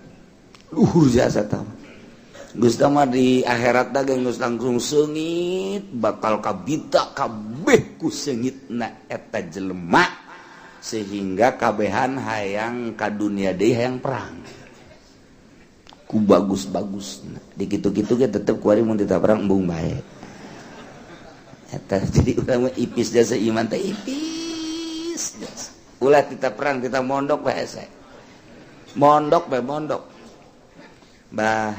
luhur jasa tah geus mah di akhirat da geus langsung seungit bakal kabita kabeh ku seungitna eta jelema sehingga kabehan hayang ka dunia deui hayang perang ku bagus-bagus di kitu-kitu ge tetep ku ari mun teu perang embung bae eta jadi urang mah ipis jasa iman teh ipis jasa ulah tita perang tita mondok bae hese mondok bae mondok. Bah,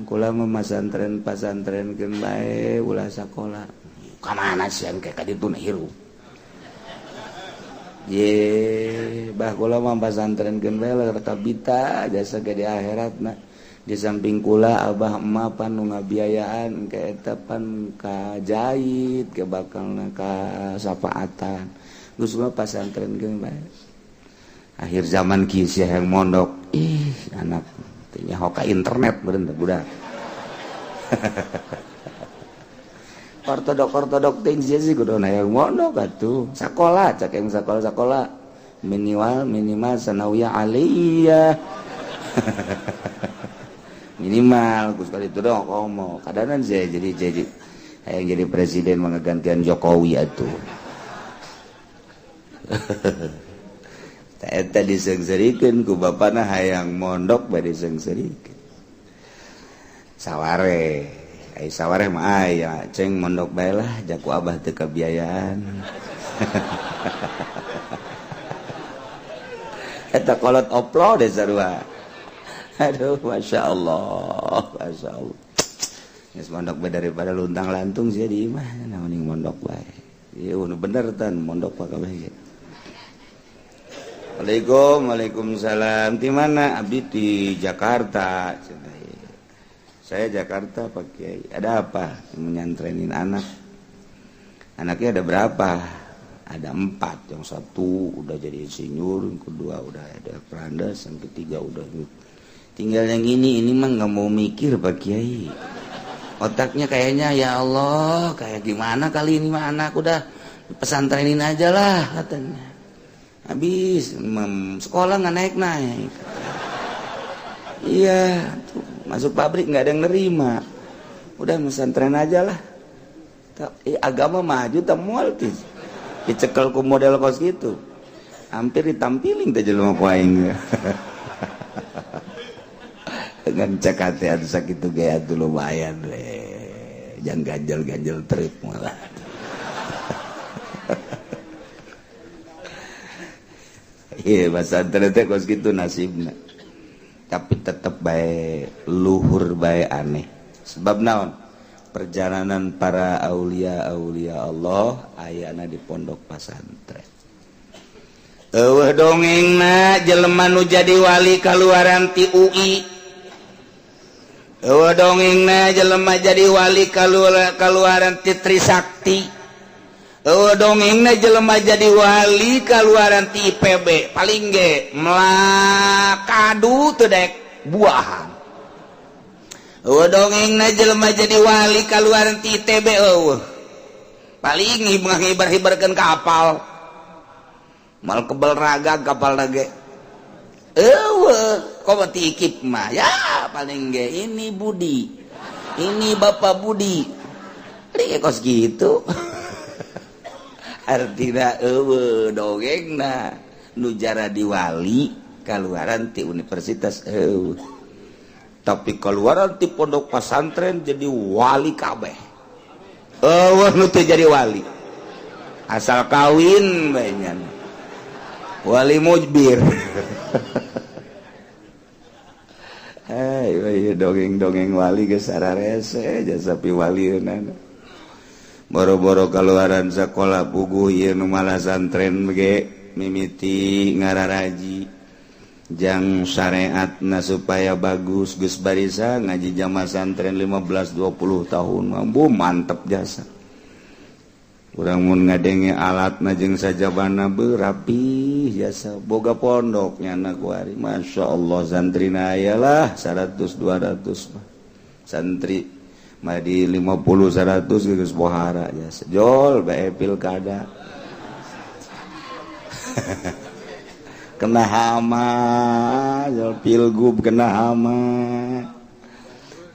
kula mah masantren pasantrenkeun bae ulah sakola. Ka mana sih engke ka ditu na hirup. Ye, bah kula mah pasantrenkeun bae lah kabita jasa ge di akhiratna. Di samping kula abah emak pan nu ngabiayaan engke eta pan ka jahit ke bakalna ka sapaatan. Geus mah pasantrenkeun bae. Akhir zaman kieu sia yang mondok. Ih, anak nya hoka internet beureun teh budak. Ortodok teh sih kudu hayang mondok atuh. Sakola cak yang sakola-sakola minimal minimal sanawiyah aliyah. Minimal geus kali itu dong komo. Kadanan sih jadi hayang jadi presiden menggantian Jokowi atuh. Eta diseungseurikeun ku bapana hayang mondok bae diseungseurikeun. Saware, ai saware mah aya ceng mondok bae lah jaku abah teu kabiayaan. Eta kolot oplo deh sarua. Aduh, Masya Allah, Masya Allah. Geus mondok bae daripada luntang lantung sia di imah, nah mending mondok bae. Ieu nu bener tan mondok pa kabeh ge. Assalamualaikum. Waalaikumsalam. Di mana? Abdi di Jakarta. Saya Jakarta Pak Kiai. Ada apa? Menyantrenin anak. Anaknya ada berapa? Ada 4. Yang satu udah jadi insinyur, yang kedua udah ada perandas, yang ketiga udah. Tinggal yang ini mah nggak mau mikir Pak Kiai. Otaknya kayaknya ya Allah, kayak gimana kali ini mah anak udah pesantrenin aja lah katanya. Habis sekolah nggak naik-naik. Iya, tuh, masuk pabrik nggak ada yang nerima. Udah pesantren aja lah. Agama maju tak mual tuh. Dicekel ku model kos gitu. Hampir ditampiling teh jelema ku aing. Dengan cekatean sakitu gaya tuh lumayan we. Jangan ganjel-ganjel trip malah. Iya, pesantren teh kos kitu nasibna. Tapi tetep bae luhur bae aneh. Sebab naon? Perjalanan para aulia-aulia Allah ayana di pondok pesantren. Eueuh dongengna jelema nu jadi wali kaluaran ti UI. Eueuh dongengna jelema jadi wali kaluaran ti Trisakti. Eueuh dongengna jelema jadi wali kaluaran ti IPB. Paling ge melakadu teu daek buahan. Eueuh dongengna jelema jadi wali kaluaran ti ITB eueuh. Paling ngibar-hibarkeun kapal. Mal kebel raga kapal ge. Eueuh, komo ti IKIP mah ya paling ge ini Budi. Ini Bapak Budi. Paling kos gitu. Artina eueuh dongengna nu jaradi wali kaluaran ti universitas eueuh. Tapi keluaran ti pondok pesantren jadi wali kabeh. Eueuh nu teu jadi wali. Asal kawin bae nya. Wali mujbir. Hei, dongeng-dongeng wali geus sararese jasa piwalieunana. Boro-boro kaluaran sakola puguh ieu nu malah santren ge mimiti ngararaji. Jang syariatna supaya bagus geus barisa ngaji jamaah santren 15 20 tahun mambu mantep jasa. Urang mun ngadenge alatna jeung sajabana beuh rapih jasa boga pondok nyana kuari masyaallah santrina aya lah 100 200 mah. Santri mah di 50 100 geus bohara jasa. Jol bae pilkada. Kena hama jol pilgub kena hama.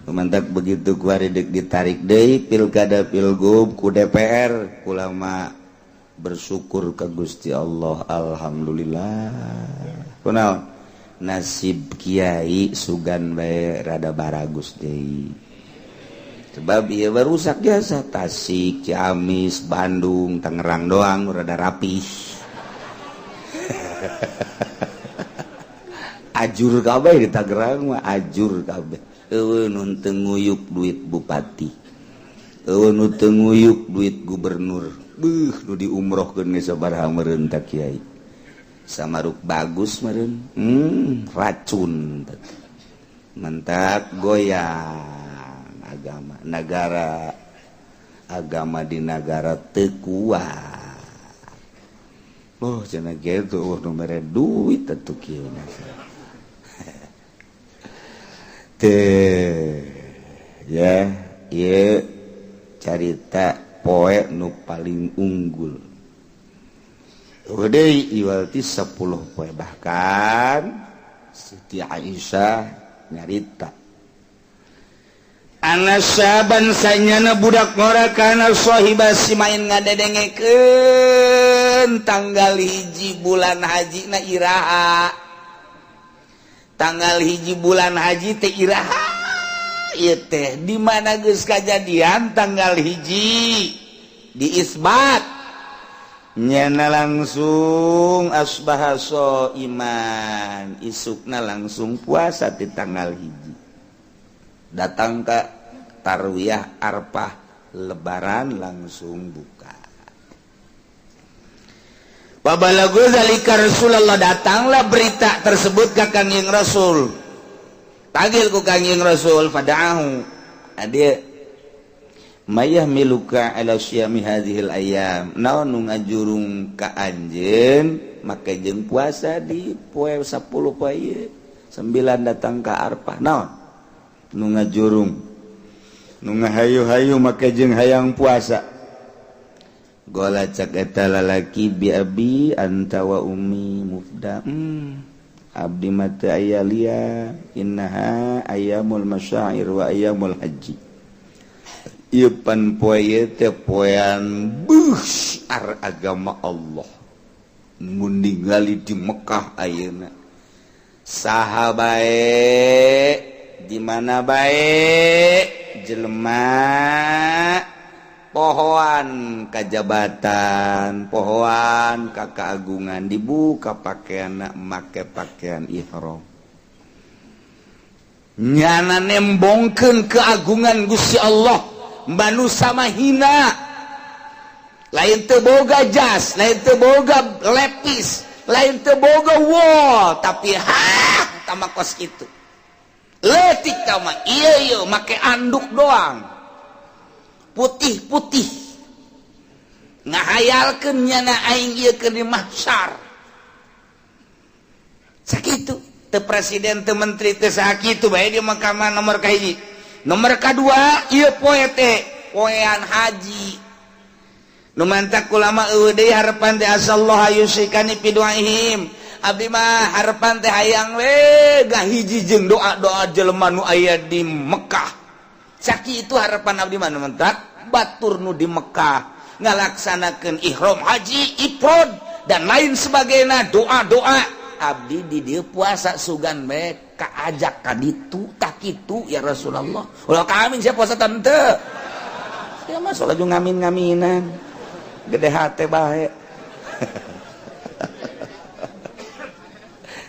Mantap begitu kuari dek ditarik deui pilkada pilgub ku DPR kulama bersyukur ke Gusti Allah alhamdulillah. Kunaon nasib kiai sugan bae rada baragus deui. Sebab ieu barusak jasa Tasik, Ciamis, Bandung, Tangerang doang rada rapih. Ajur kabeh di Tangerang mah ajur kabeh. Eueuh nu teu nguyuk duit bupati. Eueuh nu teu nguyuk duit gubernur. Beuh nu diumrohkeun geus sabaraha meureun ta kiai. Samaruk bagus meureun. Racun. Mentak goyang agama nagara. Agama di nagara teu kuat. Oh cenah kieu eueuh nu mere duit atuh kieu. Teh ya ieu carita poe nu paling unggul. Deui iwal ti 10 poe bahkan Siti Aisyah nyarita Anas saban sanyana budak ngora kana sahiba si main ngadedengekeun tanggal 1 bulan haji na iraha. Tanggal 1 bulan haji teh iraha ieu teh di mana geus kajadian tanggal 1 diisbat nyana langsung asbaha iman isukna langsung puasa di tanggal 1 datang ke tarwiyah Arfah lebaran langsung buka. Fabalaga dzalika Rasulullah, datanglah berita tersebut ke Kangjeng Rasul. Panggil ku Kangjeng Rasul, fada'ahu. Dia ma yahmiluka ala siyami hadhil ayyam, naon nu ngajurung ka anjeun make jeung puasa di poe 10 poe ieu, 9 datang ka Arfah? Naon nu ngajurung, nu ngahayu-hayu make jeung hayang puasa? Qala, cak eta lalaki, bi abi anta wa ummi mufda, abdi mah teu aya liya, innaha ayyamul masyair wa ayyamul haji. Ieu pan poe ieu teh poean besar agama Allah. Mun ningali di Mekah ayeuna, saha bae, di mana bae jelema, pohoan kajabatan, pohoan ka keagungan, dibuka pakaian, make pakaian ihram, nyana nembongkeun keagungan Gusti Allah. Manusia mah hina, lain teu boga jas, lain teu boga lepis, lain teu boga wol, tapi ha tama kos kitu leutik tama iya iya make anduk doang putih-putih, ngahayalkeun nyana aing ieu keur di mahsyar. Sakitu teu presiden, teu menteri, teu sakitu bae di Mekah. Nomor kahiji, nomor kadua, ieu poe teh poean haji. Nu mantak ulama eueuh deui harapan teh, asallahu yusyrikani fi duaihim. Abdi mah harapan teh hayang we gahiji jeung doa-doa jelema nu aya di Mekah. Sakitu harapan abdi mah. Nu mantak batur nu di Mekah ngalaksanakeun ihram haji, ifrad, dan lain sebagainya, doa-doa, abdi di dieu puasa, sugan bae kaajak ka ditu. Tak kitu ya Rasulullah, ulah kaamin sia puasa tante sia mah, laju ngamin-ngaminan, gede hate bae.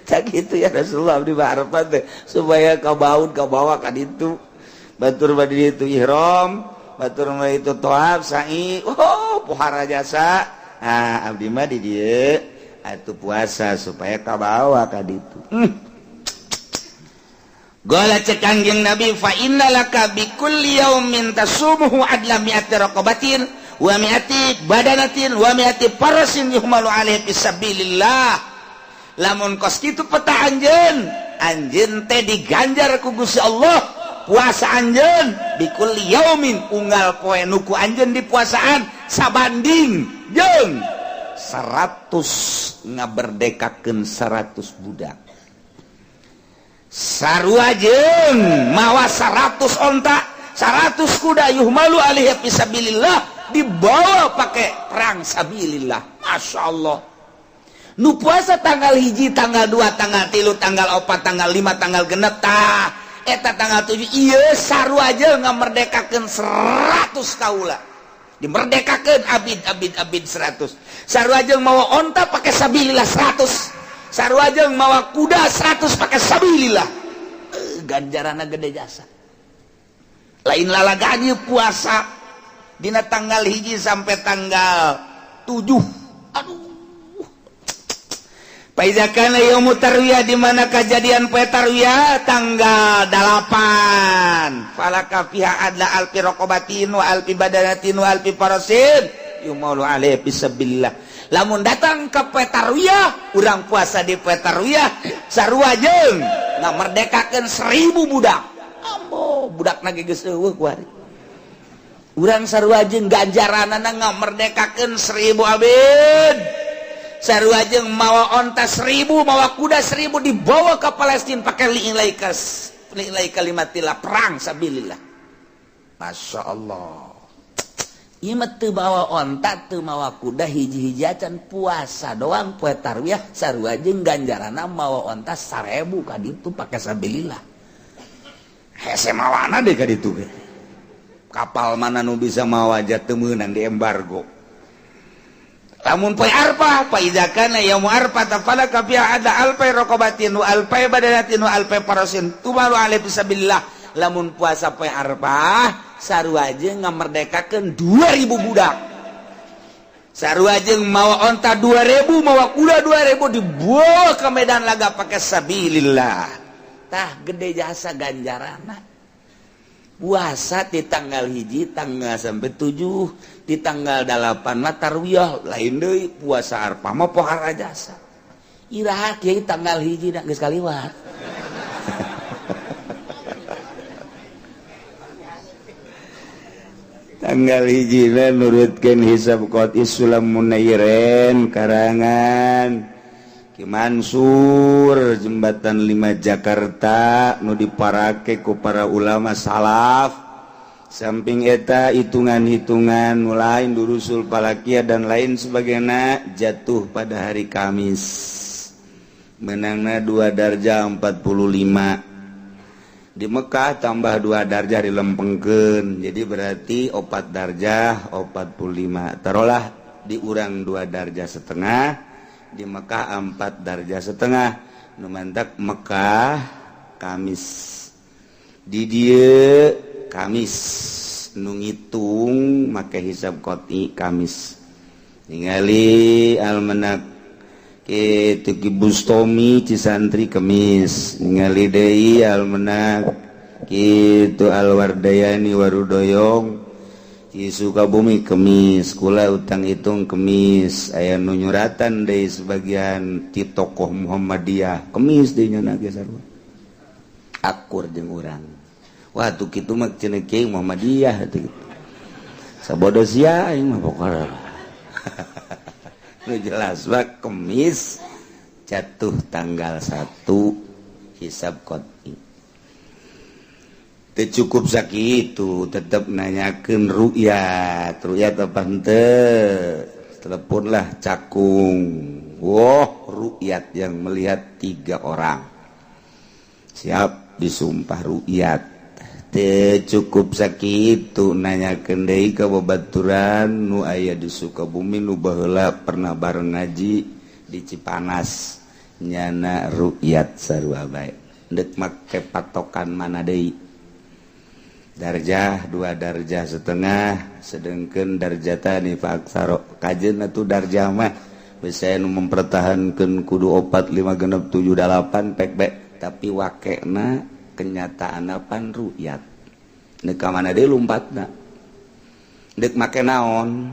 Tak gitu ya Rasulullah, abdi harapan teh supaya kau baut kau bawa ka ditu. Batur badi itu ihram, batur mah itu toab, sa'i, oh, pohara jasa. Ah, abdi mah di dieu atuh puasa supaya kabawa ka ditu. Qala, cek Kangjeng Nabi, fa inna laka bi kulli yaumin tasumuhu adla mi'ati raqabatin wa mi'ati badanatin wa mi'ati farasin yuhmalu alaihi fisabilillah. Lamun kos kitu peta anjeun, anjeun teh diganjar ku Gusti Allah puasa anjeun, bikulli yaumin, unggal poe nuku anjeun di puasaan, sabanding jeung 100 ngaberdekakeun 100 budak, sarua jeung mawa 100 onta, 100 kuda, yuhmalu alaihi fisabilillah, dibawa pakai perang sabilillah. Masya Allah. Nu puasa tanggal 1, tanggal 2, tanggal 3, tanggal 4, tanggal 5, tanggal 6, tah eta tanggal 7, iya sarua aja ngamerdekakeun 100 kaula, dimerdekakeun abid abid abid 100, sarua jeung mawa onta pakai sabilillah 100, sarua jeung mawa kuda 100 pakai sabilillah. Ganjaranna gede jasa, lain lalaganya puasa dina tanggal 1 sampai tanggal 7. Aduh. Fa kana yaumu tarwiyah, di mana kejadian poe tarwiyah tanggal 8, falaka fiha adla alfi raqabatin wa alfi badanatin wa alfi farasin yumalu alaihi fisabilillah. Lamun datang ke poe tarwiyah, urang puasa di poe tarwiyah, sarua jeung ngamerdekakeun 1000 budak. Ambo budak ge geus eueuh kuari. Urang sarua jeung ganjaranana ngamerdekakeun 1000 abid, sarua jeung mawa onta 1000, mawa kuda 1000, dibawa ke Palestina pakai li'ilaikas li'ilai kalimatillah, perang sabilillah. Masya Allah. Ieu mah teu mawa onta, teu mawa kuda hiji-hiji acan, puasa doang poe tarwiyah, sarua jeung ganjaranna mawa onta 1000 ka ditu pake sabilillah. Hese mawana deh ka ditu ge. Kapal mana nu bisa mawa aja teu meunang, di embargo. Lamun poe Arfah, fa idza kana yaumu arfah falaka fiha ada alfai raqabatin wa alfai badanatin wa alfai farasin tumalu alaihi fisabilillah. Lamun puasa poe Arfah, sarua jeung ngamerdekakeun 2000 budak. Sarua jeung mawa onta 2000, mawa kuda 2000, dibawa ke medan laga pakai sabilillah. Tah, gede jasa ganjarana. Puasa di tanggal 1, tanggal sampai 7, di tanggal 8 mah tarwiyah, lain deui. Puasa Arfah mah pohara jasa. Iraha, Kiai, tanggal 1 dah geus kaliwat? Tanggal 1 nurutkeun hisab qati Sulam Munairen karangan Ki Mansur Jembatan 5 Jakarta, nu diparake ku para ulama salaf. Samping eta, hitungan-hitungan nu lain, durusul falakia dan lain sebagainya, jatuh pada hari Kamis, menangna 2 darjah 45. Di Mekkah tambah 2 darjah, dilempengkeun, jadi berarti 4 darjah 45. Taruhlah diurang 2 darjah setengah, di Mekkah 4 darjah setengah. Nu mantak Mekkah Kamis, di dieu Kamis. Nu ngitung make hisab qoti Kamis. Ningali almanak kitu Ki Bustomi Cisantri, Kemis. Ningali deui almanak kitu Alwardayani Warudoyong Ci Sukabumi, Kemis. Kula utang hitung Kemis. Aya nu nyuratan deui sebagian ti tokoh Muhammadiyah, Kemis deui nya ge, sarua akur jeung urang. Wah, tuh kitu mah cenah kiai Muhammadiyah tuh gitu. Sabodo sia aing mah pokona. Nu jelas mah Kemis jatuh tanggal 1 hisab qot'i. Teu cukup sakitu, tetep nanyakeun ru'yat. Ru'yat apa henteu? Teleponlah Cakung. Wah, ru'yat yang melihat tiga orang. Siap disumpah ru'yat. Teu cukup sakitu, nanyakeun deui ka babaturan nu aya di Sukabumi, nu baheula pernah bareng ngaji di Cipanas, nyana ru'yat sarua bae. Dek make patokan mana deui? Darjah 2 darjah setengah, sedangkan darjatani fa aktsaro. Kajeun atuh darjah mah bisa nu mempertahankan kudu 4, 5, 6, 7, 8 pek bae, tapi wakena kenyataan pan ru'yat. Dek ka mana deui lumpatna? Dek make naon?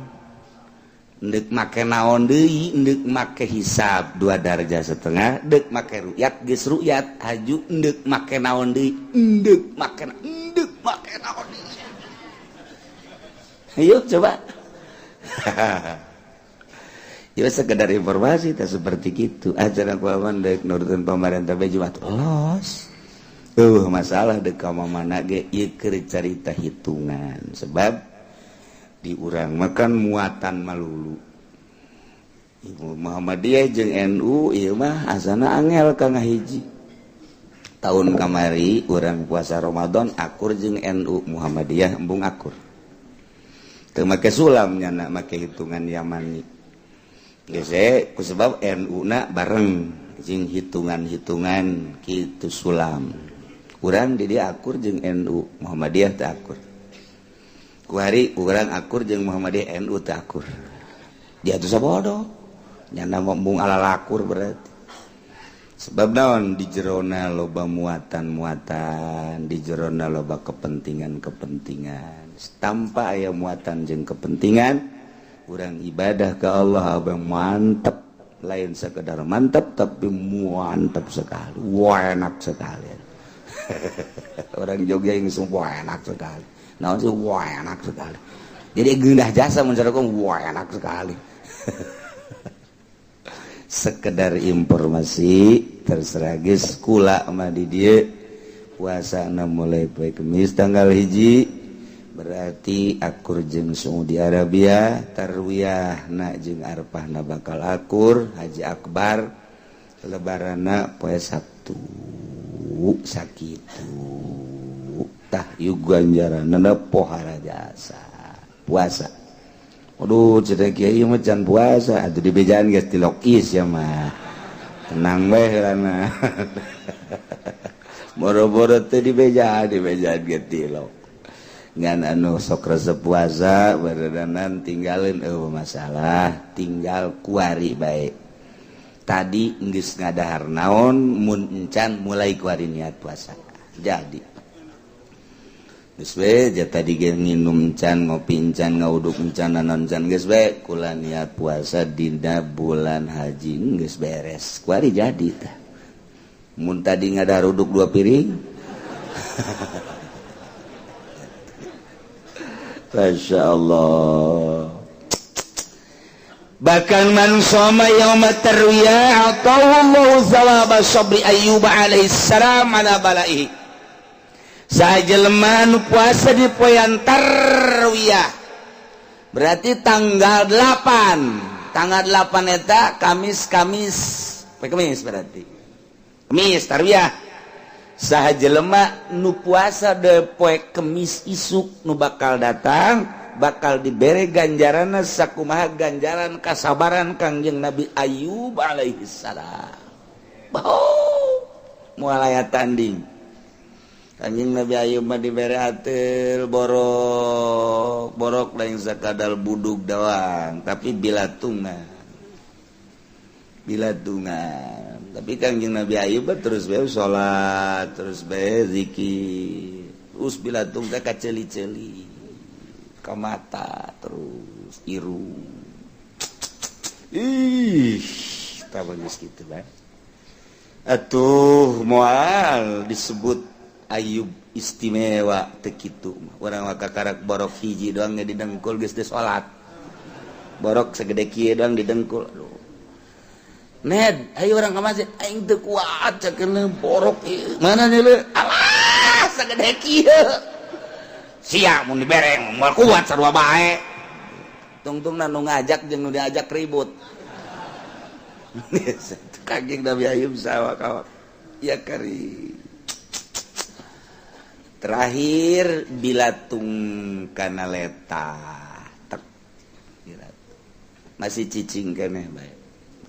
Dek make naon deui? Dek make hisab 2 darjah setengah, dek make ru'yat, geus ru'yat haju, dek make naon deui? Dek make naon deui? Ayo coba. Ya, sekedar informasi tak seperti gitu. Acara ku dek nurutkeun pemerintah bae Jumat los. Masalah dek ka mana ge ieu keur carita hitungan, sebab di urang makan muatan malulu. Ibu Muhammadiyah jeung NU ieu mah asana angel ka ngahiji. Tahun kamari urang puasa Ramadan akur jeung NU, Muhammadiyah embung akur. Teu make sulam nyana, make hitungan Yamani. Geus ku sebab NU na bareng jeung hitungan-hitungan kitu sulam. Urang di dia akur jeung NU, Muhammadiyah teu akur. Kuari urang akur jeung Muhammadiyah, NU teu akur. Dia tuh sabodo. Nyana embung ala lakur berarti. Sebab naon? Di jerona loba muatan-muatan, di jerona loba kepentingan-kepentingan. Tanpa aya muatan jeung kepentingan, urang ibadah ke Allah abang mantep. Lain sekedar mantep, tapi mantep sekali. Wah, enak sekali. Orang Jogja yang sumpah enak sekali. Naon sih? Wah, enak sekali. Jadi gendah jasa menceritakan wah, enak sekali. Sekedar informasi, terserah geus. Kula mah di dieu puasa mulai poe Kemis tanggal 1, berarti akur jeung Saudi Arabia. Tarwiyah na jeung Arfah na bakal akur. Haji Akbar, Lebaranna poe Sabtu. Sakitu tah yuk ganjaranna pohara jasa puasa. Aduh, cenah kiai mah can puasa atuh dibejaan geus tilokis ya mah. Tenang bae heulana. Boro-boro teu dibejaan, dibejaan ge tilok. Ngan anu sok resep puasa beredanan tinggalin eueuh masalah, tinggal kuari bae. Tadi geus ngadahar naon mun encan mulai kuari niat puasa. Jadi geus we ja tadi ge nginum encan, ngopi encan, ngauduk encan, naon encan geus we kula niat puasa dina bulan haji geus beres. Kuari jadi tah. Mun tadi ngadahar uduk 2 piring. Masya Allah. Bahkan man shoma yauma tarwiyah atawallahu thawaba sabri Ayyub alaihi salam ala balaihi. Sajelema nu puasa di poean tarwiyah berarti tanggal 8. Tanggal 8 eta Kamis, Kamis, poe Kamis berarti. Kamis tarwiyah. Saha jelema nu puasa de poe Kemis isuk nu bakal datang bakal dibere ganjaranna sakumaha ganjaran kasabaran Kangjeng Nabi Ayub alaihi salam. Boh, moal aya tanding. Kangjeng Nabi Ayub mah dibere ateul borok, borok lain sakadal budug doang, tapi bilatungan. Bilatungan. Tapi Kangjeng Nabi Ayub terus bae salat, terus bae zikir. Terus bilatung teh kaceuli-ceuli. Ka mata terus irung. Ih, tah geus kitu bae. Atuh moal disebut Ayub istimewa teu kitu mah. Urang mah kakarak borok hiji doang ge didengkul geus teu salat. Borok segede kieu doang didengkul. Aduh. Ned, ayo orang ke masjid, aing teu kuat cakeun borok ieu. Mana nih le? Alah, sagede kieu. Sia mun dibereng moal kuat sarua bae. Tungtungna nu ngajak jeung nu diajak ribut. Kangjeng Nabi Ayub sawak-awak. Ya kari. Terakhir bilatung kana letah. Tek. Bilatung. Masih cicing keneh bae.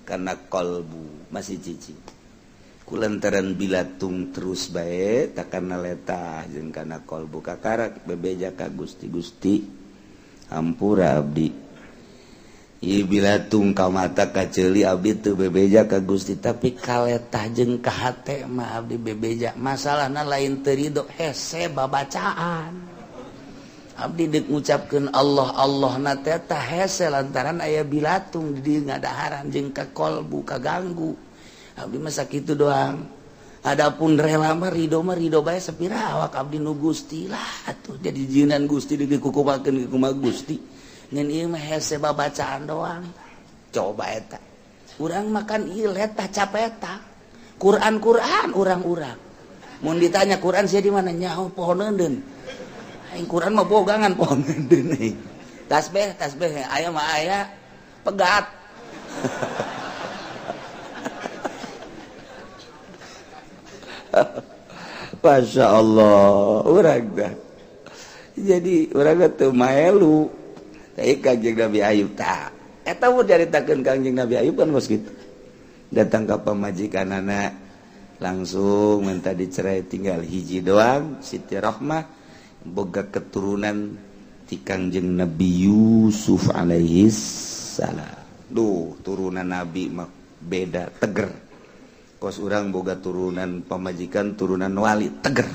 Karena kolbu masih cicing. Kulantaran bilatung terus bae tak kana letah jeung kana kolbu kakarak bebeja ka Gusti Gusti hampura abdi. Ieu bilatung ka mata kaceuli abdi teu bebeja ka Gusti tapi kaletah jeung ka hate mah abdi bebeja. Masalahna lain teu ridho hese babacaan. Abdi deuk ngucapkeun Allah Allah na teh tah hese lantaran aya bilatung di dieu ngadaharan jeung ka kolbu kaganggu. Abdi mah sakitu doang. Adapun rela mah ridho bae sapira awak abdi nu Gusti lah atuh jadi jieunan Gusti dikukumakeun kumaha Gusti. Ngan ieu mah hese babacaan doang. Coba eta. Urang makan ieu letah capeta. Quran-Quran urang-urang. Mun ditanya Quran sia di mana nyaho poho neundeun. Aing Quran mah bogangan poho neundeun euy. Tasbih tasbih aya mah aya pegat. Masya Allah, urang dah. Jadi urang teu maelu. Tapi Kangjeng Nabi Ayub tak. Eta mun caritakeun Kangjeng Nabi Ayub kan kos kitu. Datang ka pamajikanana langsung minta dicerai tinggal hiji doang Siti Rahmah boga keturunan ti Kangjeng Nabi Yusuf alaihi salam. Duh, turunan Nabi mah beda teger. Kos urang boga turunan pamajikan turunan wali teger.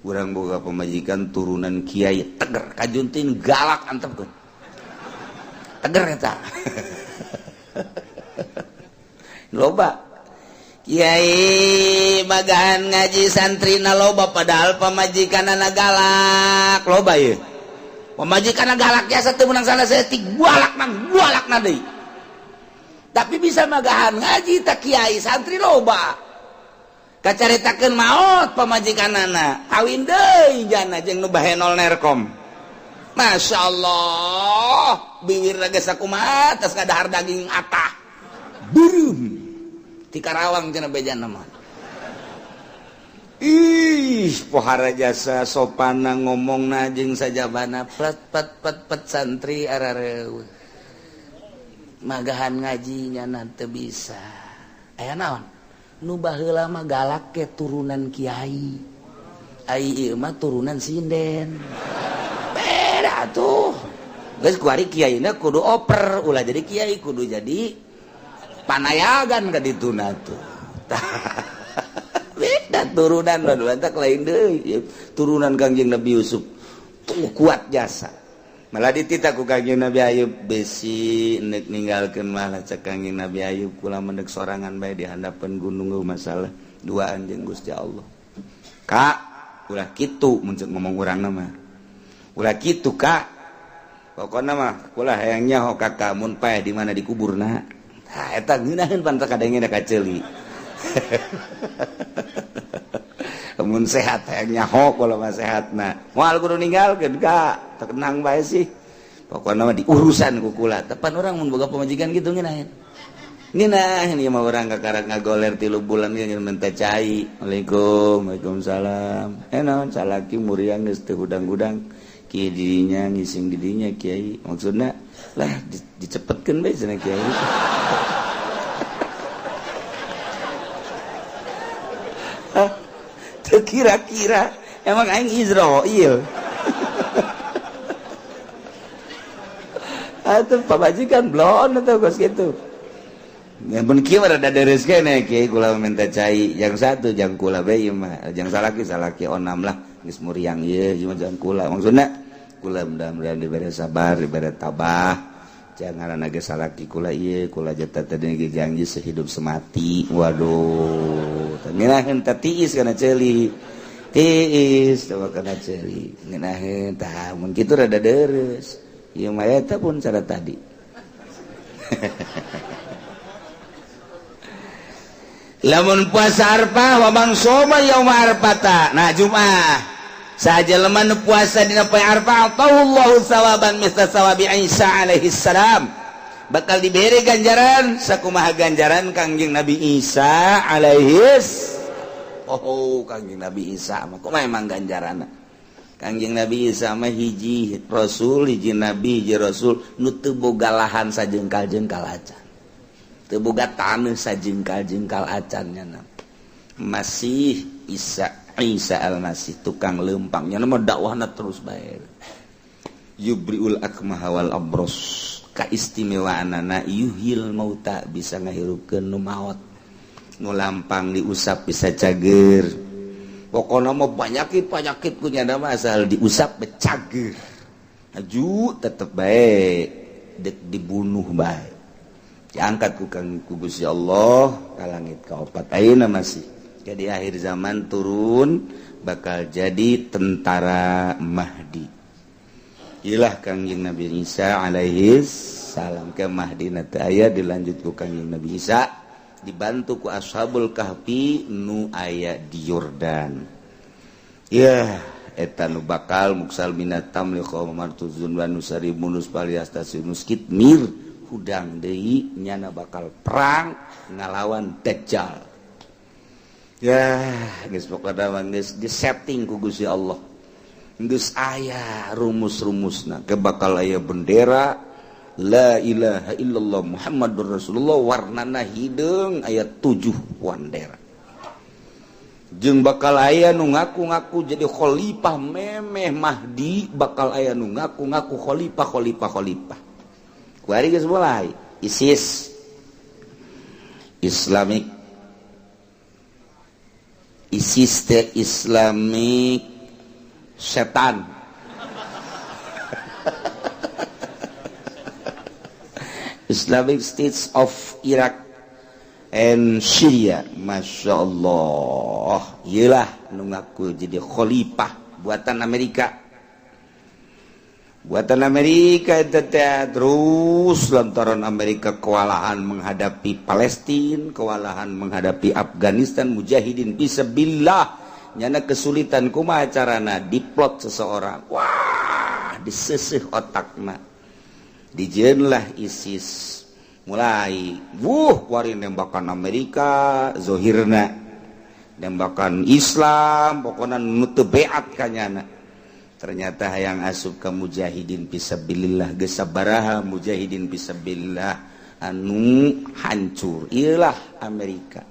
Urang boga pamajikan turunan kiai teger, kajuntin galak antepkeun. Teger eta. Loba kiai magahan ngaji santrina loba padahal pamajikanana galak loba ieu. Pamajikanna galak biasa teu meunang sana saeutik galak nang galakna deui. Tapi bisa magahan ngaji tak kiai santri loba. Kacaritakeun maot pamajikanana kawin deui jana jeung nu bahenol nerkom. Masya Allah, biwir geus sakumaha atas ngadahar daging atah. Beureum ti Karawang cenah bejana mah. Ih, pohara jasa sopana ngomongna jeung sajabana pet pet pet pet santri arareueuh. Magahan ngajinya teu bisa. Aya naon? Nu baheula mah galak ke turunan kiai. Ai ieu mah turunan sinden. Atuh geus kuari kiaina kudu oper, ulah jadi kiai kudu jadi panayagan ka dituna tuh. Beda turunan mah lain deui. Turunan Kangjeng Nabi Yusuf tuh kuat jasa. Malah dititah ku Kangjeng Nabi Ayub besi nek ninggalkeun malah cek Kangjeng Nabi Ayub kula mendek sorangan bae di handapeun gunung masalah duaan jeung Gusti Allah. Kak, ulah kitu mun ceuk ngomong urang mah. Ulah kitu kak. Pokona mah kula hayang nyaho kakak mun paeh di mana dikuburna. Tah eta ngeunaheun pan teh kadengena ka ceuli. Mun sehat hayang nyaho kula mah sehatna. Moal kudu ninggalkeun kak, tenang bae sih. Pokona mah diurusan ku kula. Tepan urang mun boga pamajikan kitu ngeunaheun. Ngeunaheun ieu mah urang kakarak ngagoler 3 bulan ge minta cai. Waalaikum, waalaikumsalam. Naon salaki muriang geus teu hudang-hudang. Kieu dirinya ngising dirinya kiai. Maksudna lah dicepetkeun bae cenah kiai. Teu kira-kira emang aing Israil. Atuh pamajikan blon atuh kos kitu. Ya mun kieu mah rada deres keneh kiai kula minta cai yang satu jang kula bae ieu mah. Jang salaki salaki onam lah geus muriang ieu ieu mah jang kula. Maksudna kula mudah-mudahan dibere sabar, dibere tabah. Jangan ngaranna ge salaki kula ieu, kula jeta tadi ge janji sehidup semati. Waduh, teh ngeunaheun teh tiis kana ceuli. Tiis teh kana ceuli. Ngeunaheun tah mun kitu rada deres. Ieu mah eta pun cara tadi. Lamun puasa Arfah wa man shoma yauma Arfata. Nah Jumat saja leman puasa dina poe Arfah Allahu sawaban misla sawabi Isa alaihi salam. Bakal diberi ganjaran sakumaha ganjaran Kangjeng Nabi Isa alaihi. Oh, Kangjeng Nabi Isa mah kumaha emang ganjaranna? Kangjeng Nabi Isa mah hiji rasul, hiji nabi, hiji rasul nu teu boga lahan sajengkal-jengkal acan. Teu boga taneuh sajengkal-jengkal acan nya. Masih Isa Al-Masih tukang lempangnya nama dakwahna terus bae. Yubriul akmaha wal abros kaistimewaanana yuhil mauta bisa ngahirupkeun nu maot. Nu lampang diusap bisa cager. Pokona mah penyakit-penyakit ku nya mah asal diusap becager. Aju tetep bae dek dibunuh bae. Diangkat ku Kang ku Gusti Allah ka langit kaopat ayeuna masih. Jadi akhir zaman turun bakal jadi tentara Mahdi. Ilah Kangjeng Nabi Isa alaihi salam ke Mahdi na teu aya dilanjut ku Kangjeng Nabi Isa dibantu ku Ashabul Kahfi nu aya di Yordan. Ya eta nu bakal muksal minat tamli qaumartuzun wa nusari munus paliastasinus kitmir hudang deui nyana bakal perang ngalawan Dajjal. Ya, geus pokona mah geus disetting ku Gusti Allah. Geus aya rumus-rumusna, ke bakal aya bendera la ilaha illallah Muhammadur Rasulullah warnana hideung aya 7 wandera. Jeung bakal aya nu ngaku-ngaku jadi khalifah memeh Mahdi, bakal aya nu ngaku-ngaku khalifah khalifah khalifah. Kuari geus mulai ISIS Islamic ISIS teh Islamic setan. Islamic States of Iraq and Syria. Masya Allah. Iyalah nu ngaku jadi khalifah buatan Amerika. Buatan Amerika itu teh terus lantaran Amerika kewalahan menghadapi Palestina, kewalahan menghadapi Afghanistan, mujahidin fisabilillah nyana kesulitan kumaha carana diplot seseorang. Wah, diseseh otakna. Dijieunlah ISIS. Mulai wuh kuari nembakan Amerika, zohirna nembakan Islam, pokona nu teu beat ka nyana. Ternyata hayang asup ka mujahidin fisabilillah geus sabaraha mujahidin fisabilillah anu hancur. Ieulah Amerika.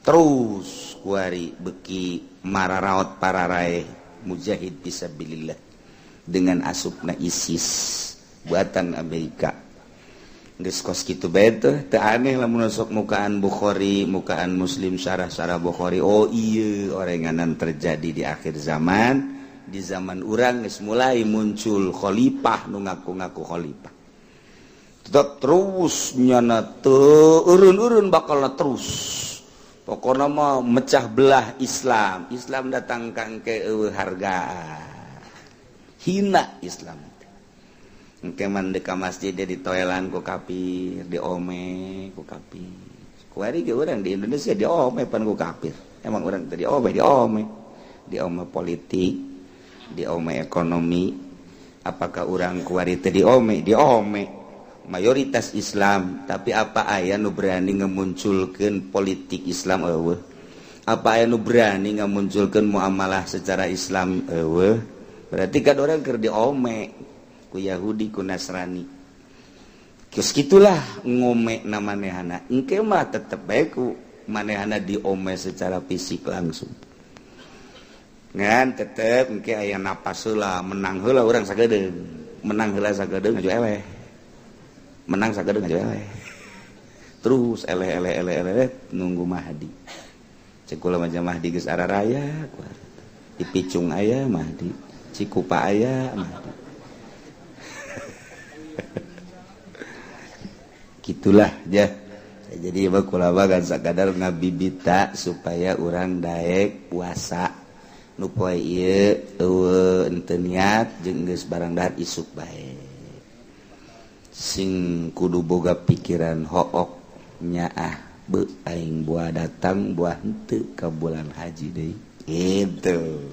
Terus kuari beki mararaot pararae mujahid fisabilillah. Dengan asupna ISIS buatan Amerika. Geus kos kitu bae teh, teu aneh lamun sok mukaan Bukhari, mukaan Muslim, syarah-syarah Bukhari. Oh iya, orenganan terjadi di akhir zaman. Di zaman urang geus mulai muncul khalifah nu ngaku-ngaku khalifah. Tetap terus nyana teu urun-urun bakal terus. Pokoknya mah mecah belah Islam. Islam datang kangke eueuh harga. Hina Islam. Engke man ka masjid dia ditoelan ku kafir, diome ku kafir. Kuari ge urang di Indonesia diome pan ku kafir. Emang urang teh diome, diome. Diome politik, diome ekonomi. Apakah urang kuari teh diome, diome. Mayoritas Islam, tapi apa aya nu berani ngemunculkeun politik Islam eueuh? Apa aya nu berani ngemunculkeun muamalah secara Islam eueuh? Berarti kan orang keur diome ku Yahudi, ku Nasrani. Geus kitulah ngome na manehana. Engke mah tetep bae ku manehana diome secara fisik langsung. Ngan tetep engke aya napas heula, menang heula urang sagedeung. Menang heula sagedeung aju eleh. Menang sagedeung aju eleh. Terus eleh eleh eleh eleh nunggu Mahdi. Cek kula mah Mahdi geus araraya dipicung aya Mahdi, Cikupa aya Mahdi. Gitulah ya. Jadi kula kan sakadar ngabibita supaya urang daek puasa nu poe ieu eueuh henteu niat jeung geus barang dahar isuk bae. Sing kudu boga pikiran hook nyaah beu aing buah datang buah henteu ka bulan haji deui. Gitu.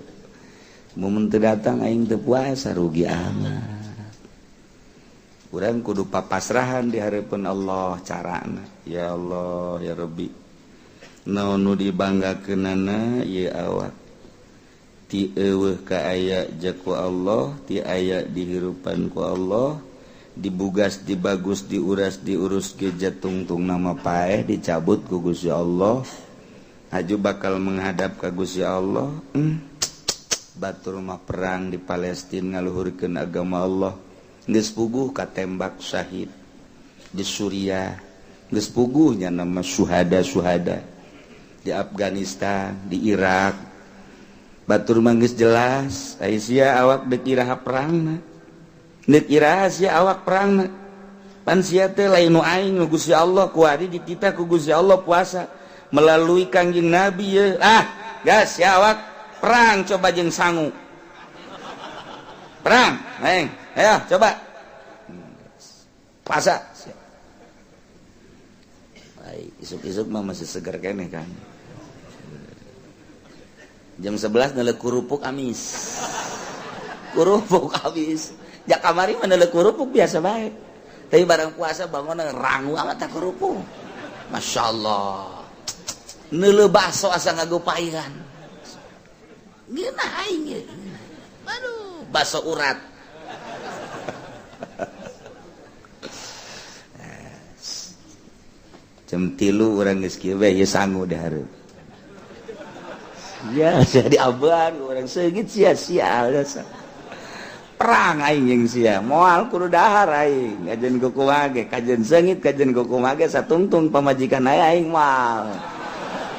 Mun teu datang aing teu puasa rugi amat. Urang kudu papasrahan di hareupeun Allah carana. Ya Allah ya Rabbi. Naon nu dibanggakeunana ieu awak. Ti eueuh ka aya jaku Allah, ti aya dihirupan ku Allah, dibugas, dibagus, diuras, diurus ge jatungtung nama paeh dicabut ku Gusti Allah. Haju bakal menghadap ka Gusti Allah. Batur mah perang di Palestina ngaluhurkeun agama Allah. Geus puguh katembak syahid di Suriah, geus puguhnya nama syuhada-syuhada di Afghanistan, di Irak. Batur mah geus jelas, ai sia awak deuk iraha perangna. Deuk iraha sia awak perangna. Pan sia teh lain nu aing nu Gusti Allah, kuari dititah ku Gusti Allah puasa melalui Kangjeng Nabi ye. Ah, gas sia awak perang coba jeung sangu. Perang, aing. Ayo coba. Puasa. Ai isuk-isuk mah masih seger keneh kan. Jam 11 neuleuh kerupuk amis. Kerupuk amis. Jak kamari mah neuleuh kerupuk biasa bae. Tapi barang puasa bangun rangu amat tak kerupuk. Masya Allah. Neuleuh bakso asa ngagopaian. Ngeunah aing ye. Aduh, bakso urat. Jam 3 urang geus kieu bae ieu sangu dihareup. Ya, jadi aban orang seungit sia-sia. Perang aing jeung sia, moal kudu dahar aing. Kajen kukumaha ge, kajen seungit, kajen kukumaha ge satungtung pamajikan aing moal.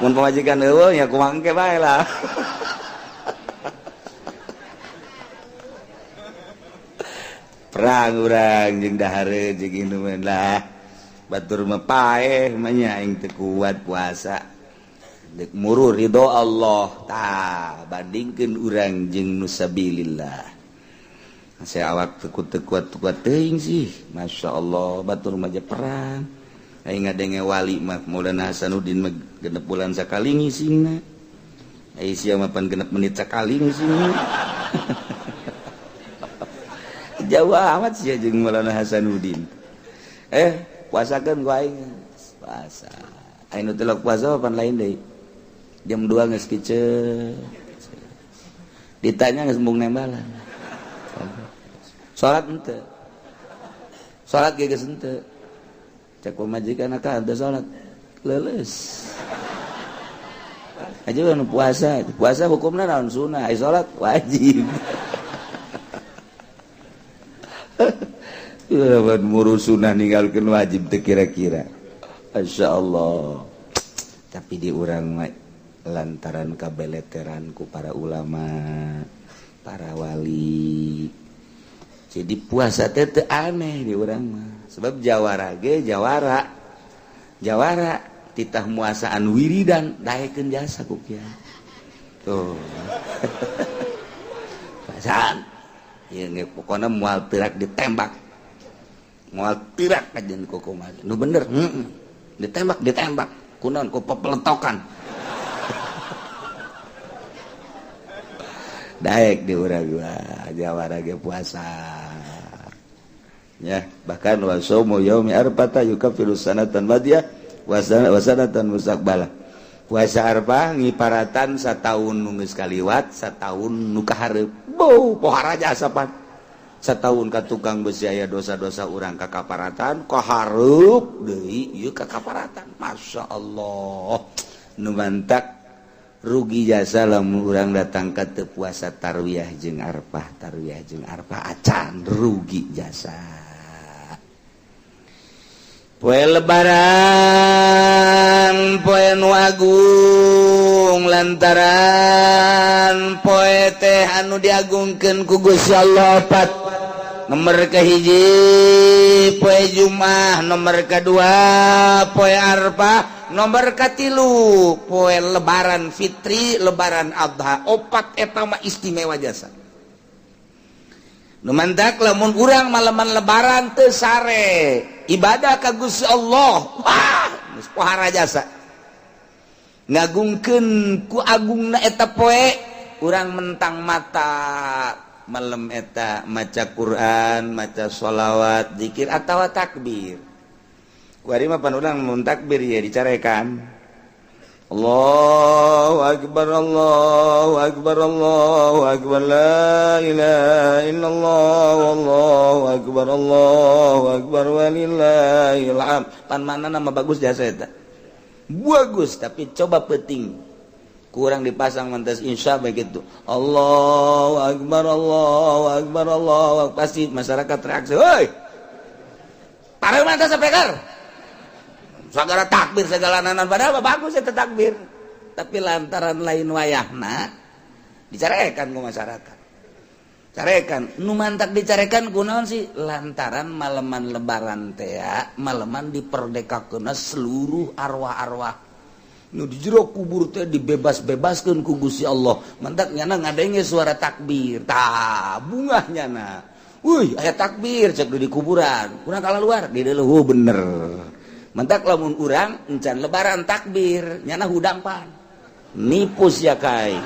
Mun pamajikan eueuh nya kumaha engke bae lah. Perang urang jeung dahareun jeung inuman lah. Batur mah paeh mah nya aing teu kuat puasa. Dek murur ridho Allah tah bandingkeun urang jeung nu sabilillah. Saya awak teu kuat-kuat teuing sih. Masya Allah batur mah perang. Aing ngadenge wali mah Maulana Hasanuddin mah 6 bulan sakali ngisingna. Ai sia mah pan 6 menit sakali ngisingna. Jauh amat sia jeung Maulana Hasanuddin. Puasakeun ku aing. Puasa. Aing nu teu puasa pan lain deui. Jam 2 geus kiceut. Ditanya geus embung nembalan. Salat henteu. Salat ge geus henteu. Cek pamajikan aka henteu salat. Leuleus. Aja nu puasa, puasa hukumna naon sunah, ai salat wajib. Muru sunnah ninggalkeun wajib teu kira-kira. Masya Allah. Tapi di urang mah lantaran kabeleteran ku para ulama, para wali. Jadi puasa teh teu aneh di urang mah. Sebab jawara ge jawara. Jawara titah muasaan wiridan daekeun jasa ku kiai. Tuh. Pasaan. Ieu ge pokona moal teurak ditembak. Moal tirak kajen koko mah. Nu bener, heeh. Ditembak, ditembak. Kunaon ku pepeletokan. Daek di urang gua, jawara ge puasa. Ya, bahkan wa saumu yaumi arfata yukaffiru sanatan madiyah wa sanatan mustaqbalah. Puasa Arfah ngiparatan sataun nu geus kaliwat, sataun nu kahareup. Beuh, pohara jasa pan. Setahun ka tukang besi aya dosa-dosa urang ka kaparatan, kahareup deui ieu ka kaparatan. Masya Allah, nu mantak rugi jasa lamun urang datang ka teu puasa tarwiyah jeung arfah, tarwiyah jeung arfah acan rugi jasa. Poe lebaran poe nu agung lantaran poe teh anu diagungkeun ku Gusti Allah opat. Nomor kahiji poe Jumat, nomor kedua poe Arfah, nomor katilu poe Lebaran Fitri, Lebaran Adha. Opat eta mah istimewa jasa. Nu mantak lamun urang malaman Lebaran teu sare ibadah ka Gusti Allah, wah geus pohara jasa. Ngagungkeun ku agungna eta poe urang mentang mata malam eta maca Quran, maca sholawat, zikir atawa takbir. Kuari mah pan urang mun takbir ya dicarekan. Allahu akbar, Allahu akbar, Allahu akbar, la ilaha illallah, Allahu akbar, Allahu akbar, walillahil hamd. Pan mana nama bagus jasa eta. Bagus, tapi coba penting kurang dipasang mantas insya begitu. Allahu akbar, Allahu akbar, Allahu akbar. Pasti masyarakat reaksi, woi para mantas speaker segala takbir segala nanan, padahal bagus itu takbir, tapi lantaran lain wayahna dicarekan ku masyarakat. Carekan nu mantak dicarekan kunaon sih, lantaran malaman lebaran teh malaman diperdekakeun seluruh arwah-arwah nu di jero kubur teh dibebas-bebaskeun ku Gusti Allah. Mantak nyana ngadenge suara takbir, tah bungah nyana. Wih, aya takbir cek di kuburan. Kurang kalah luar di leuweuh bener. Mantak lamun urang encan lebaran takbir, nyana hudang pan. Nipus ya kai.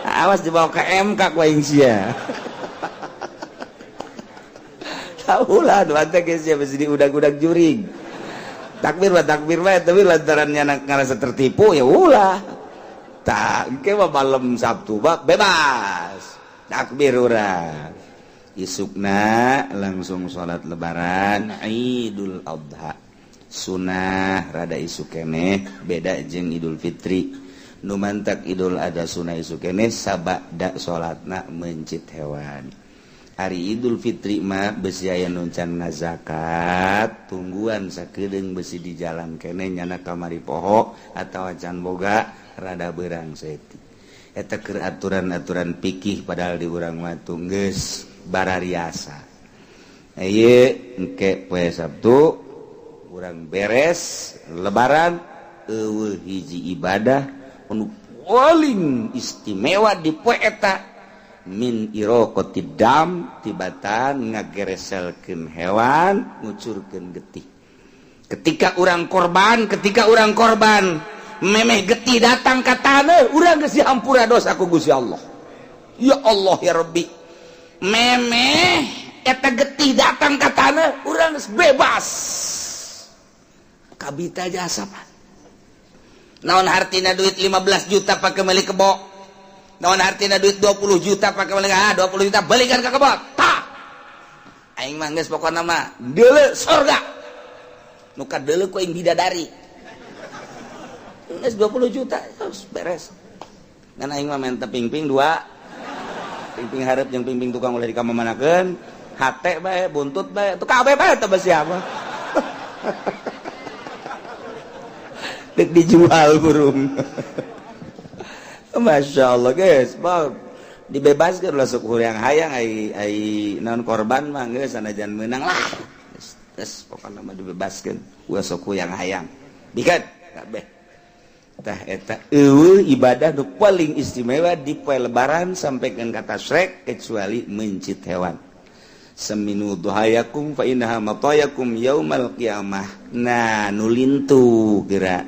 Awas dibawa ke MK ku aing sia. Tahu lah, mantak geus sia mesti diudag-udag juring. Takbir mah takbir bae, tapi lantaran nyana ngarasa tertipu ya ulah. Tak engke mah malam Sabtu mah bebas. Takbir urang. Isukna langsung salat lebaran Idul Adha. Sunah rada isuk keneh beda jeung Idul Fitri. Nu mantak Idul Adha sunah isuk keneh sabada salatna mencit hewan. Hari Idul Fitri mah besi aya nu can ngazakat, tungguan sakedeung besi di jalan keneh nyana kamari poho atawa can boga rada beurang saeutik. Eta keur aturan-aturan fikih padahal di urang mah geus barariasa. Ieu engke poe Sabtu urang beres lebaran eueuh hiji ibadah anu paling istimewa di poe eta min iraqati dam tibatan ngagereselkeun hewan ngucurkeun getih. Ketika urang korban, ketika urang korban memeh getih datang ka taneuh urang geus dihampura dosa ku Gusti Allah. Ya Allah ya Rabbi, memeh eta getih datang ka taneuh urang geus bebas. Kabita jasa pan. Naon hartina duit 15 juta pake meuli kebo? Naon hartina duit 20 juta pake meuli 20 juta belikan ka kebo. Tah. Aing mah geus pokona mah deuleu surga. Nu kadeuleu ku aing bidadari. Geus 20 juta terus beres. Ngan aing mah menta pingping 2. Pingping hareup jeung pingping tukang ulah dikamamanakeun, hate bae, buntut bae, tuh kabeh bae teh siapa. Dek dijual burung. Masya Allah guys, dibebaskan lah sok yang hayang ai ai naon korban mah geus sanajan meunang lah. Geus pokona mah dibebaskeun ulah sok yang hayang. Bikat kabeh. Tah eta eueuh ibadah nu paling istimewa di poe lebaran sampaikan kata syrek kecuali mencit hewan. Saminu duhayakum fa innaha matayakum yaumal qiyamah. Nah, nu lintuh geura.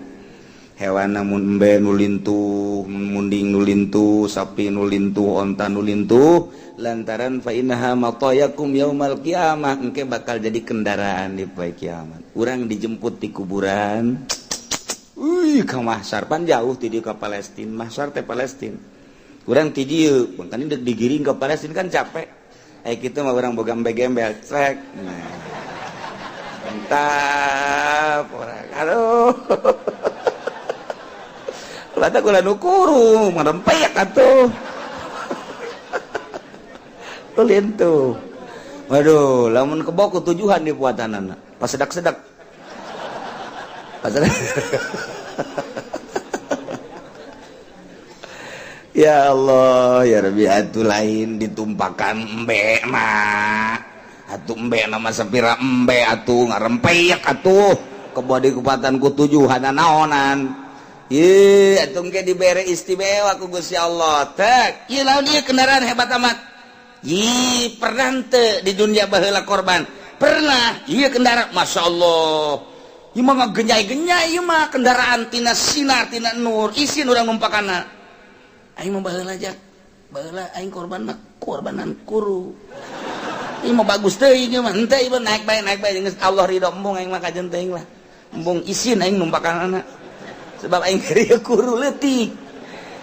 Hewan namun embe nu lintuh, munding nu lintuh, sapi nu lintuh, onta nu lintuh, lantaran fa innaha matayakum yaumal qiyamah, engke bakal jadi kendaraan di poe kiamat. Urang dijemput di kuburan. Wih, ke mahsyar pan jauh ti dieu ka Palestina, mahsyar teh Palestina. Urang ti dieu, kan deuk digiring ke Palestina kan capek. Eh kitu mah urang boga embe gembel, cek. Nah. Mantap urang. Aduh. Ulah teh kula nu kuru, marempek atuh. Ulin tuh. Waduh, lamun kebo kutujuhan di puatanana. Pas sedak-sedak. Ya Allah ya Rabbi, atuh lain ditumpakan embe mah atuh embe nama sapira embe atuh ngarempek atuh kebo di kupatan ku tujuhan naonan ieu atuh engke dibere istimewa ku Gusti Allah tek ieu laun ieu kendaraan hebat amat ieu pernah teu di dunia baheula korban pernah ieu kendaraan Masya Allah ieu mah ngagenyai-genyai ieu mah kendaraan tina sinar tina nur isin urang numpakana aing mah baheula jak baheula aing korban mah korbanan kuru ieu mah bagus teuing ieu mah henteu ieu naik bae geus Allah ridho embung aing mah kajen teuing lah embung isin aing numpakanana sebab aing keur kuru leutik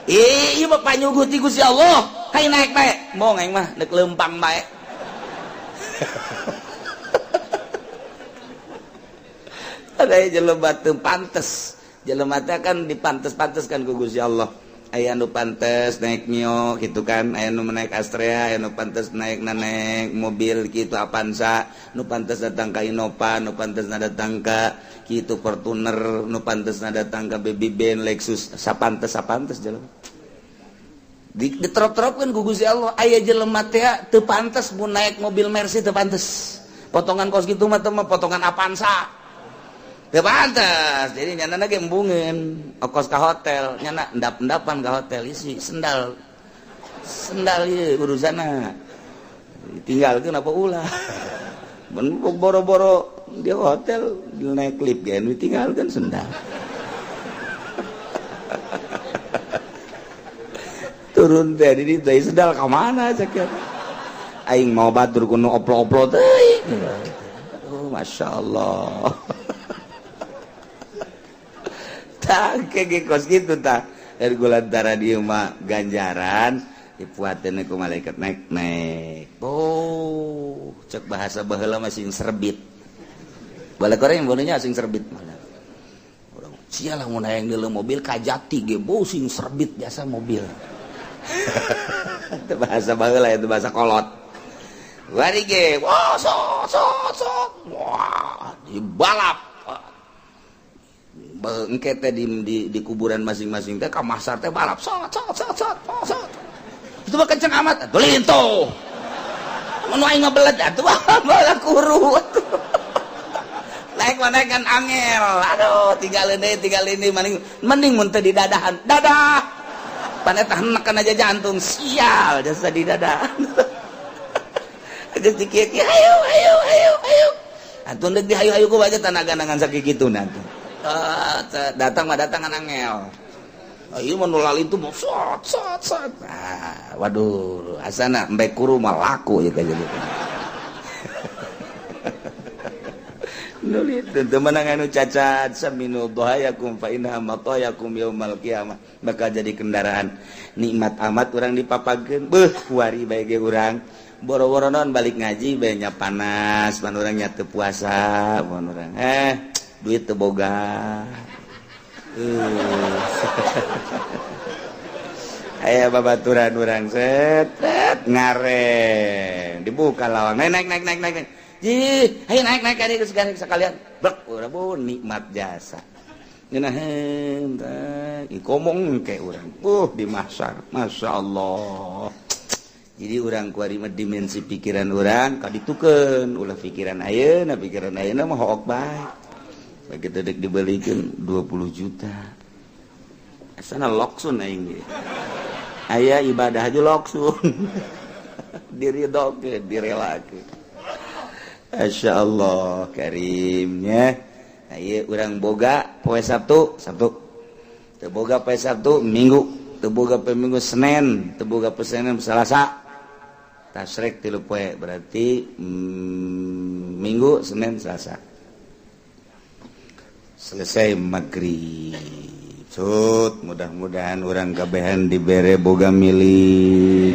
ieu mah panyuguh ti Gusti Allah hayu naik bae embung aing mah deuk leumpang bae. Ada jelema teu pantes jelema teh kan dipantes-panteskan ku Gusti Allah. Aya nu pantes naik Mio gitu kan, aya nu naik Astrea, aya nu pantes naik naik mobil gitu Avanza, nu pantes datang ka Innova, nu pantes datang ka kitu Fortuner, nu pantes datang ka Baby Benz, Lexus, sapantes-sapantes jelema. Diterop-teropkeun ku Gusti Allah, aya jelema teh teu pantes mun naik mobil Mercy teu pantes. Potongan kos kitu mah teu mah potongan Avanza. Teu pantes, jadi nyana ge embungeun okos ka hotel, nyana endap-endapan ka hotel isi sendal. Sendal ieu urusanna. Ditinggalkeun apa ulah. Mun boro-boro di hotel naik lift ge ditinggalkeun sendal. Turun teh di ditu sendal ka mana cek aing mau batur kuno oplo-oplo teuing. Oh, Masya Allah. Tak kayak kos gitu tak ergulantara di mah ganjaran dipuateun ku malaikat naik naik. Oh, cek bahasa baheula mah sing serbit. Balik orang yang bodohnya sing serbit mana. Orang sialah mun hayang deuleu mobil kajati ge bau sing serbit jasa mobil. Itu bahasa baheula itu bahasa kolot. Wari ge, wah so so so. Wah, dibalap. Engke teh di kuburan masing-masing teh ka mahsar teh balap sot sot sot sot sot. Itu mah kenceng amat atuh lintuh. Mun aing ngabelet atuh balah kuru atuh. Naik mah naik kan angel. Aduh, tinggal ini mending mending mun teu didadahan. Dadah. Pan eta henekan aja jantung sial jasa didadahan. Geus dikieu-kieu ayo ayo ayo ayo. Atuh deuk dihayu-hayu ku bae tanaga nangan sakitu nanti. Datang mah datang angel. Ieu mah nu lalin tuh mau sot sot sot. Ah, waduh, asana embe kuru mah laku ieu teh jadi. Nulit teu meunang anu cacat saminu dhahayakum fa inna matayakum yaumal qiyamah bakal jadi kendaraan. Nikmat amat urang dipapageun. Beuh, kuari bae ge urang. Boro-boro non balik ngaji bae nya panas, pan urang nya teu puasa, pan urang duit teu boga. Aya babaturan urang, set set ngareng, dibuka lawang, naik, naik, naik, naik, naik, naik. Jih, ayo naik, naik, naik sekalian sekalian. Brek, urang bu nikmat jasa. Ngeunaheun teh, komong ke urang. Di mahsyar, Masya Allah. Jadi urang kuari mah dimensi pikiran urang kaditukeun, ulah pikiran ayeuna, pikiran ayeuna mah hook bae. Begitu dek dibelikeun 20 juta. Asana loksun aing ge. Aya ibadah aja loksun. Diridokeun, direlakeun. Masya Allah karimnya. Ayo urang boga poe Sabtu, Sabtu. Teu boga poe Sabtu, Minggu. Teu boga poe Minggu, Senin, teu boga poe Senin, Selasa. Tasrek 3 poe berarti Minggu, Senin, Selasa. Selesai maghrib. Sut, mudah-mudahan urang kabehan dibere boga milik,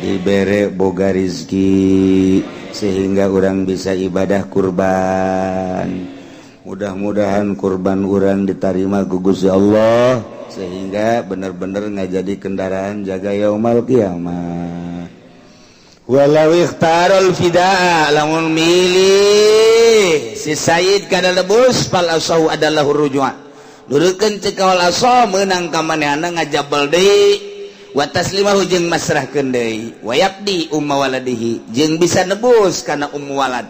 dibere boga rizki, sehingga urang bisa ibadah kurban. Mudah-mudahan kurban urang diterima ku Gusti Allah sehingga benar-benar nggak jadi kendaraan jaga yaumal kiamah. Walau ikhtarul fidaa, lamun milih si Sayyid kana nebus, fal asahu adalah rujua. Nurutkeun cek kaul asah meunang ka manehna ngajabel deui, wa taslimahu jeung masrahkeun deui, wa yafdi umma waladihi jeung bisa nebus kana ummu walad.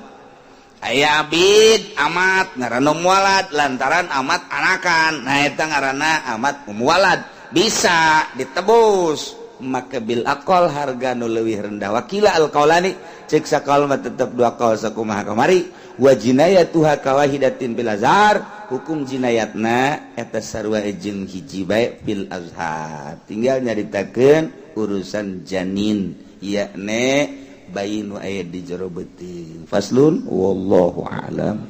Aya abid amat ngaranna ummu walad lantaran amat anakan, nah eta ngaranna amat ummu walad bisa ditebus maka bil aqal harga nu leuwih rendah. Wakila al qaulani, cek sakaul mah tetep dua qaul sakumaha kamari. Wa jinayatuha kawahidatin bil azhar, hukum jinayatna eta sarua jeung hiji bae fil azhar. Tinggal nyaritakeun urusan janin, yakni bayi nu aya di jero beuteung. Faslun, wallahu a'lam.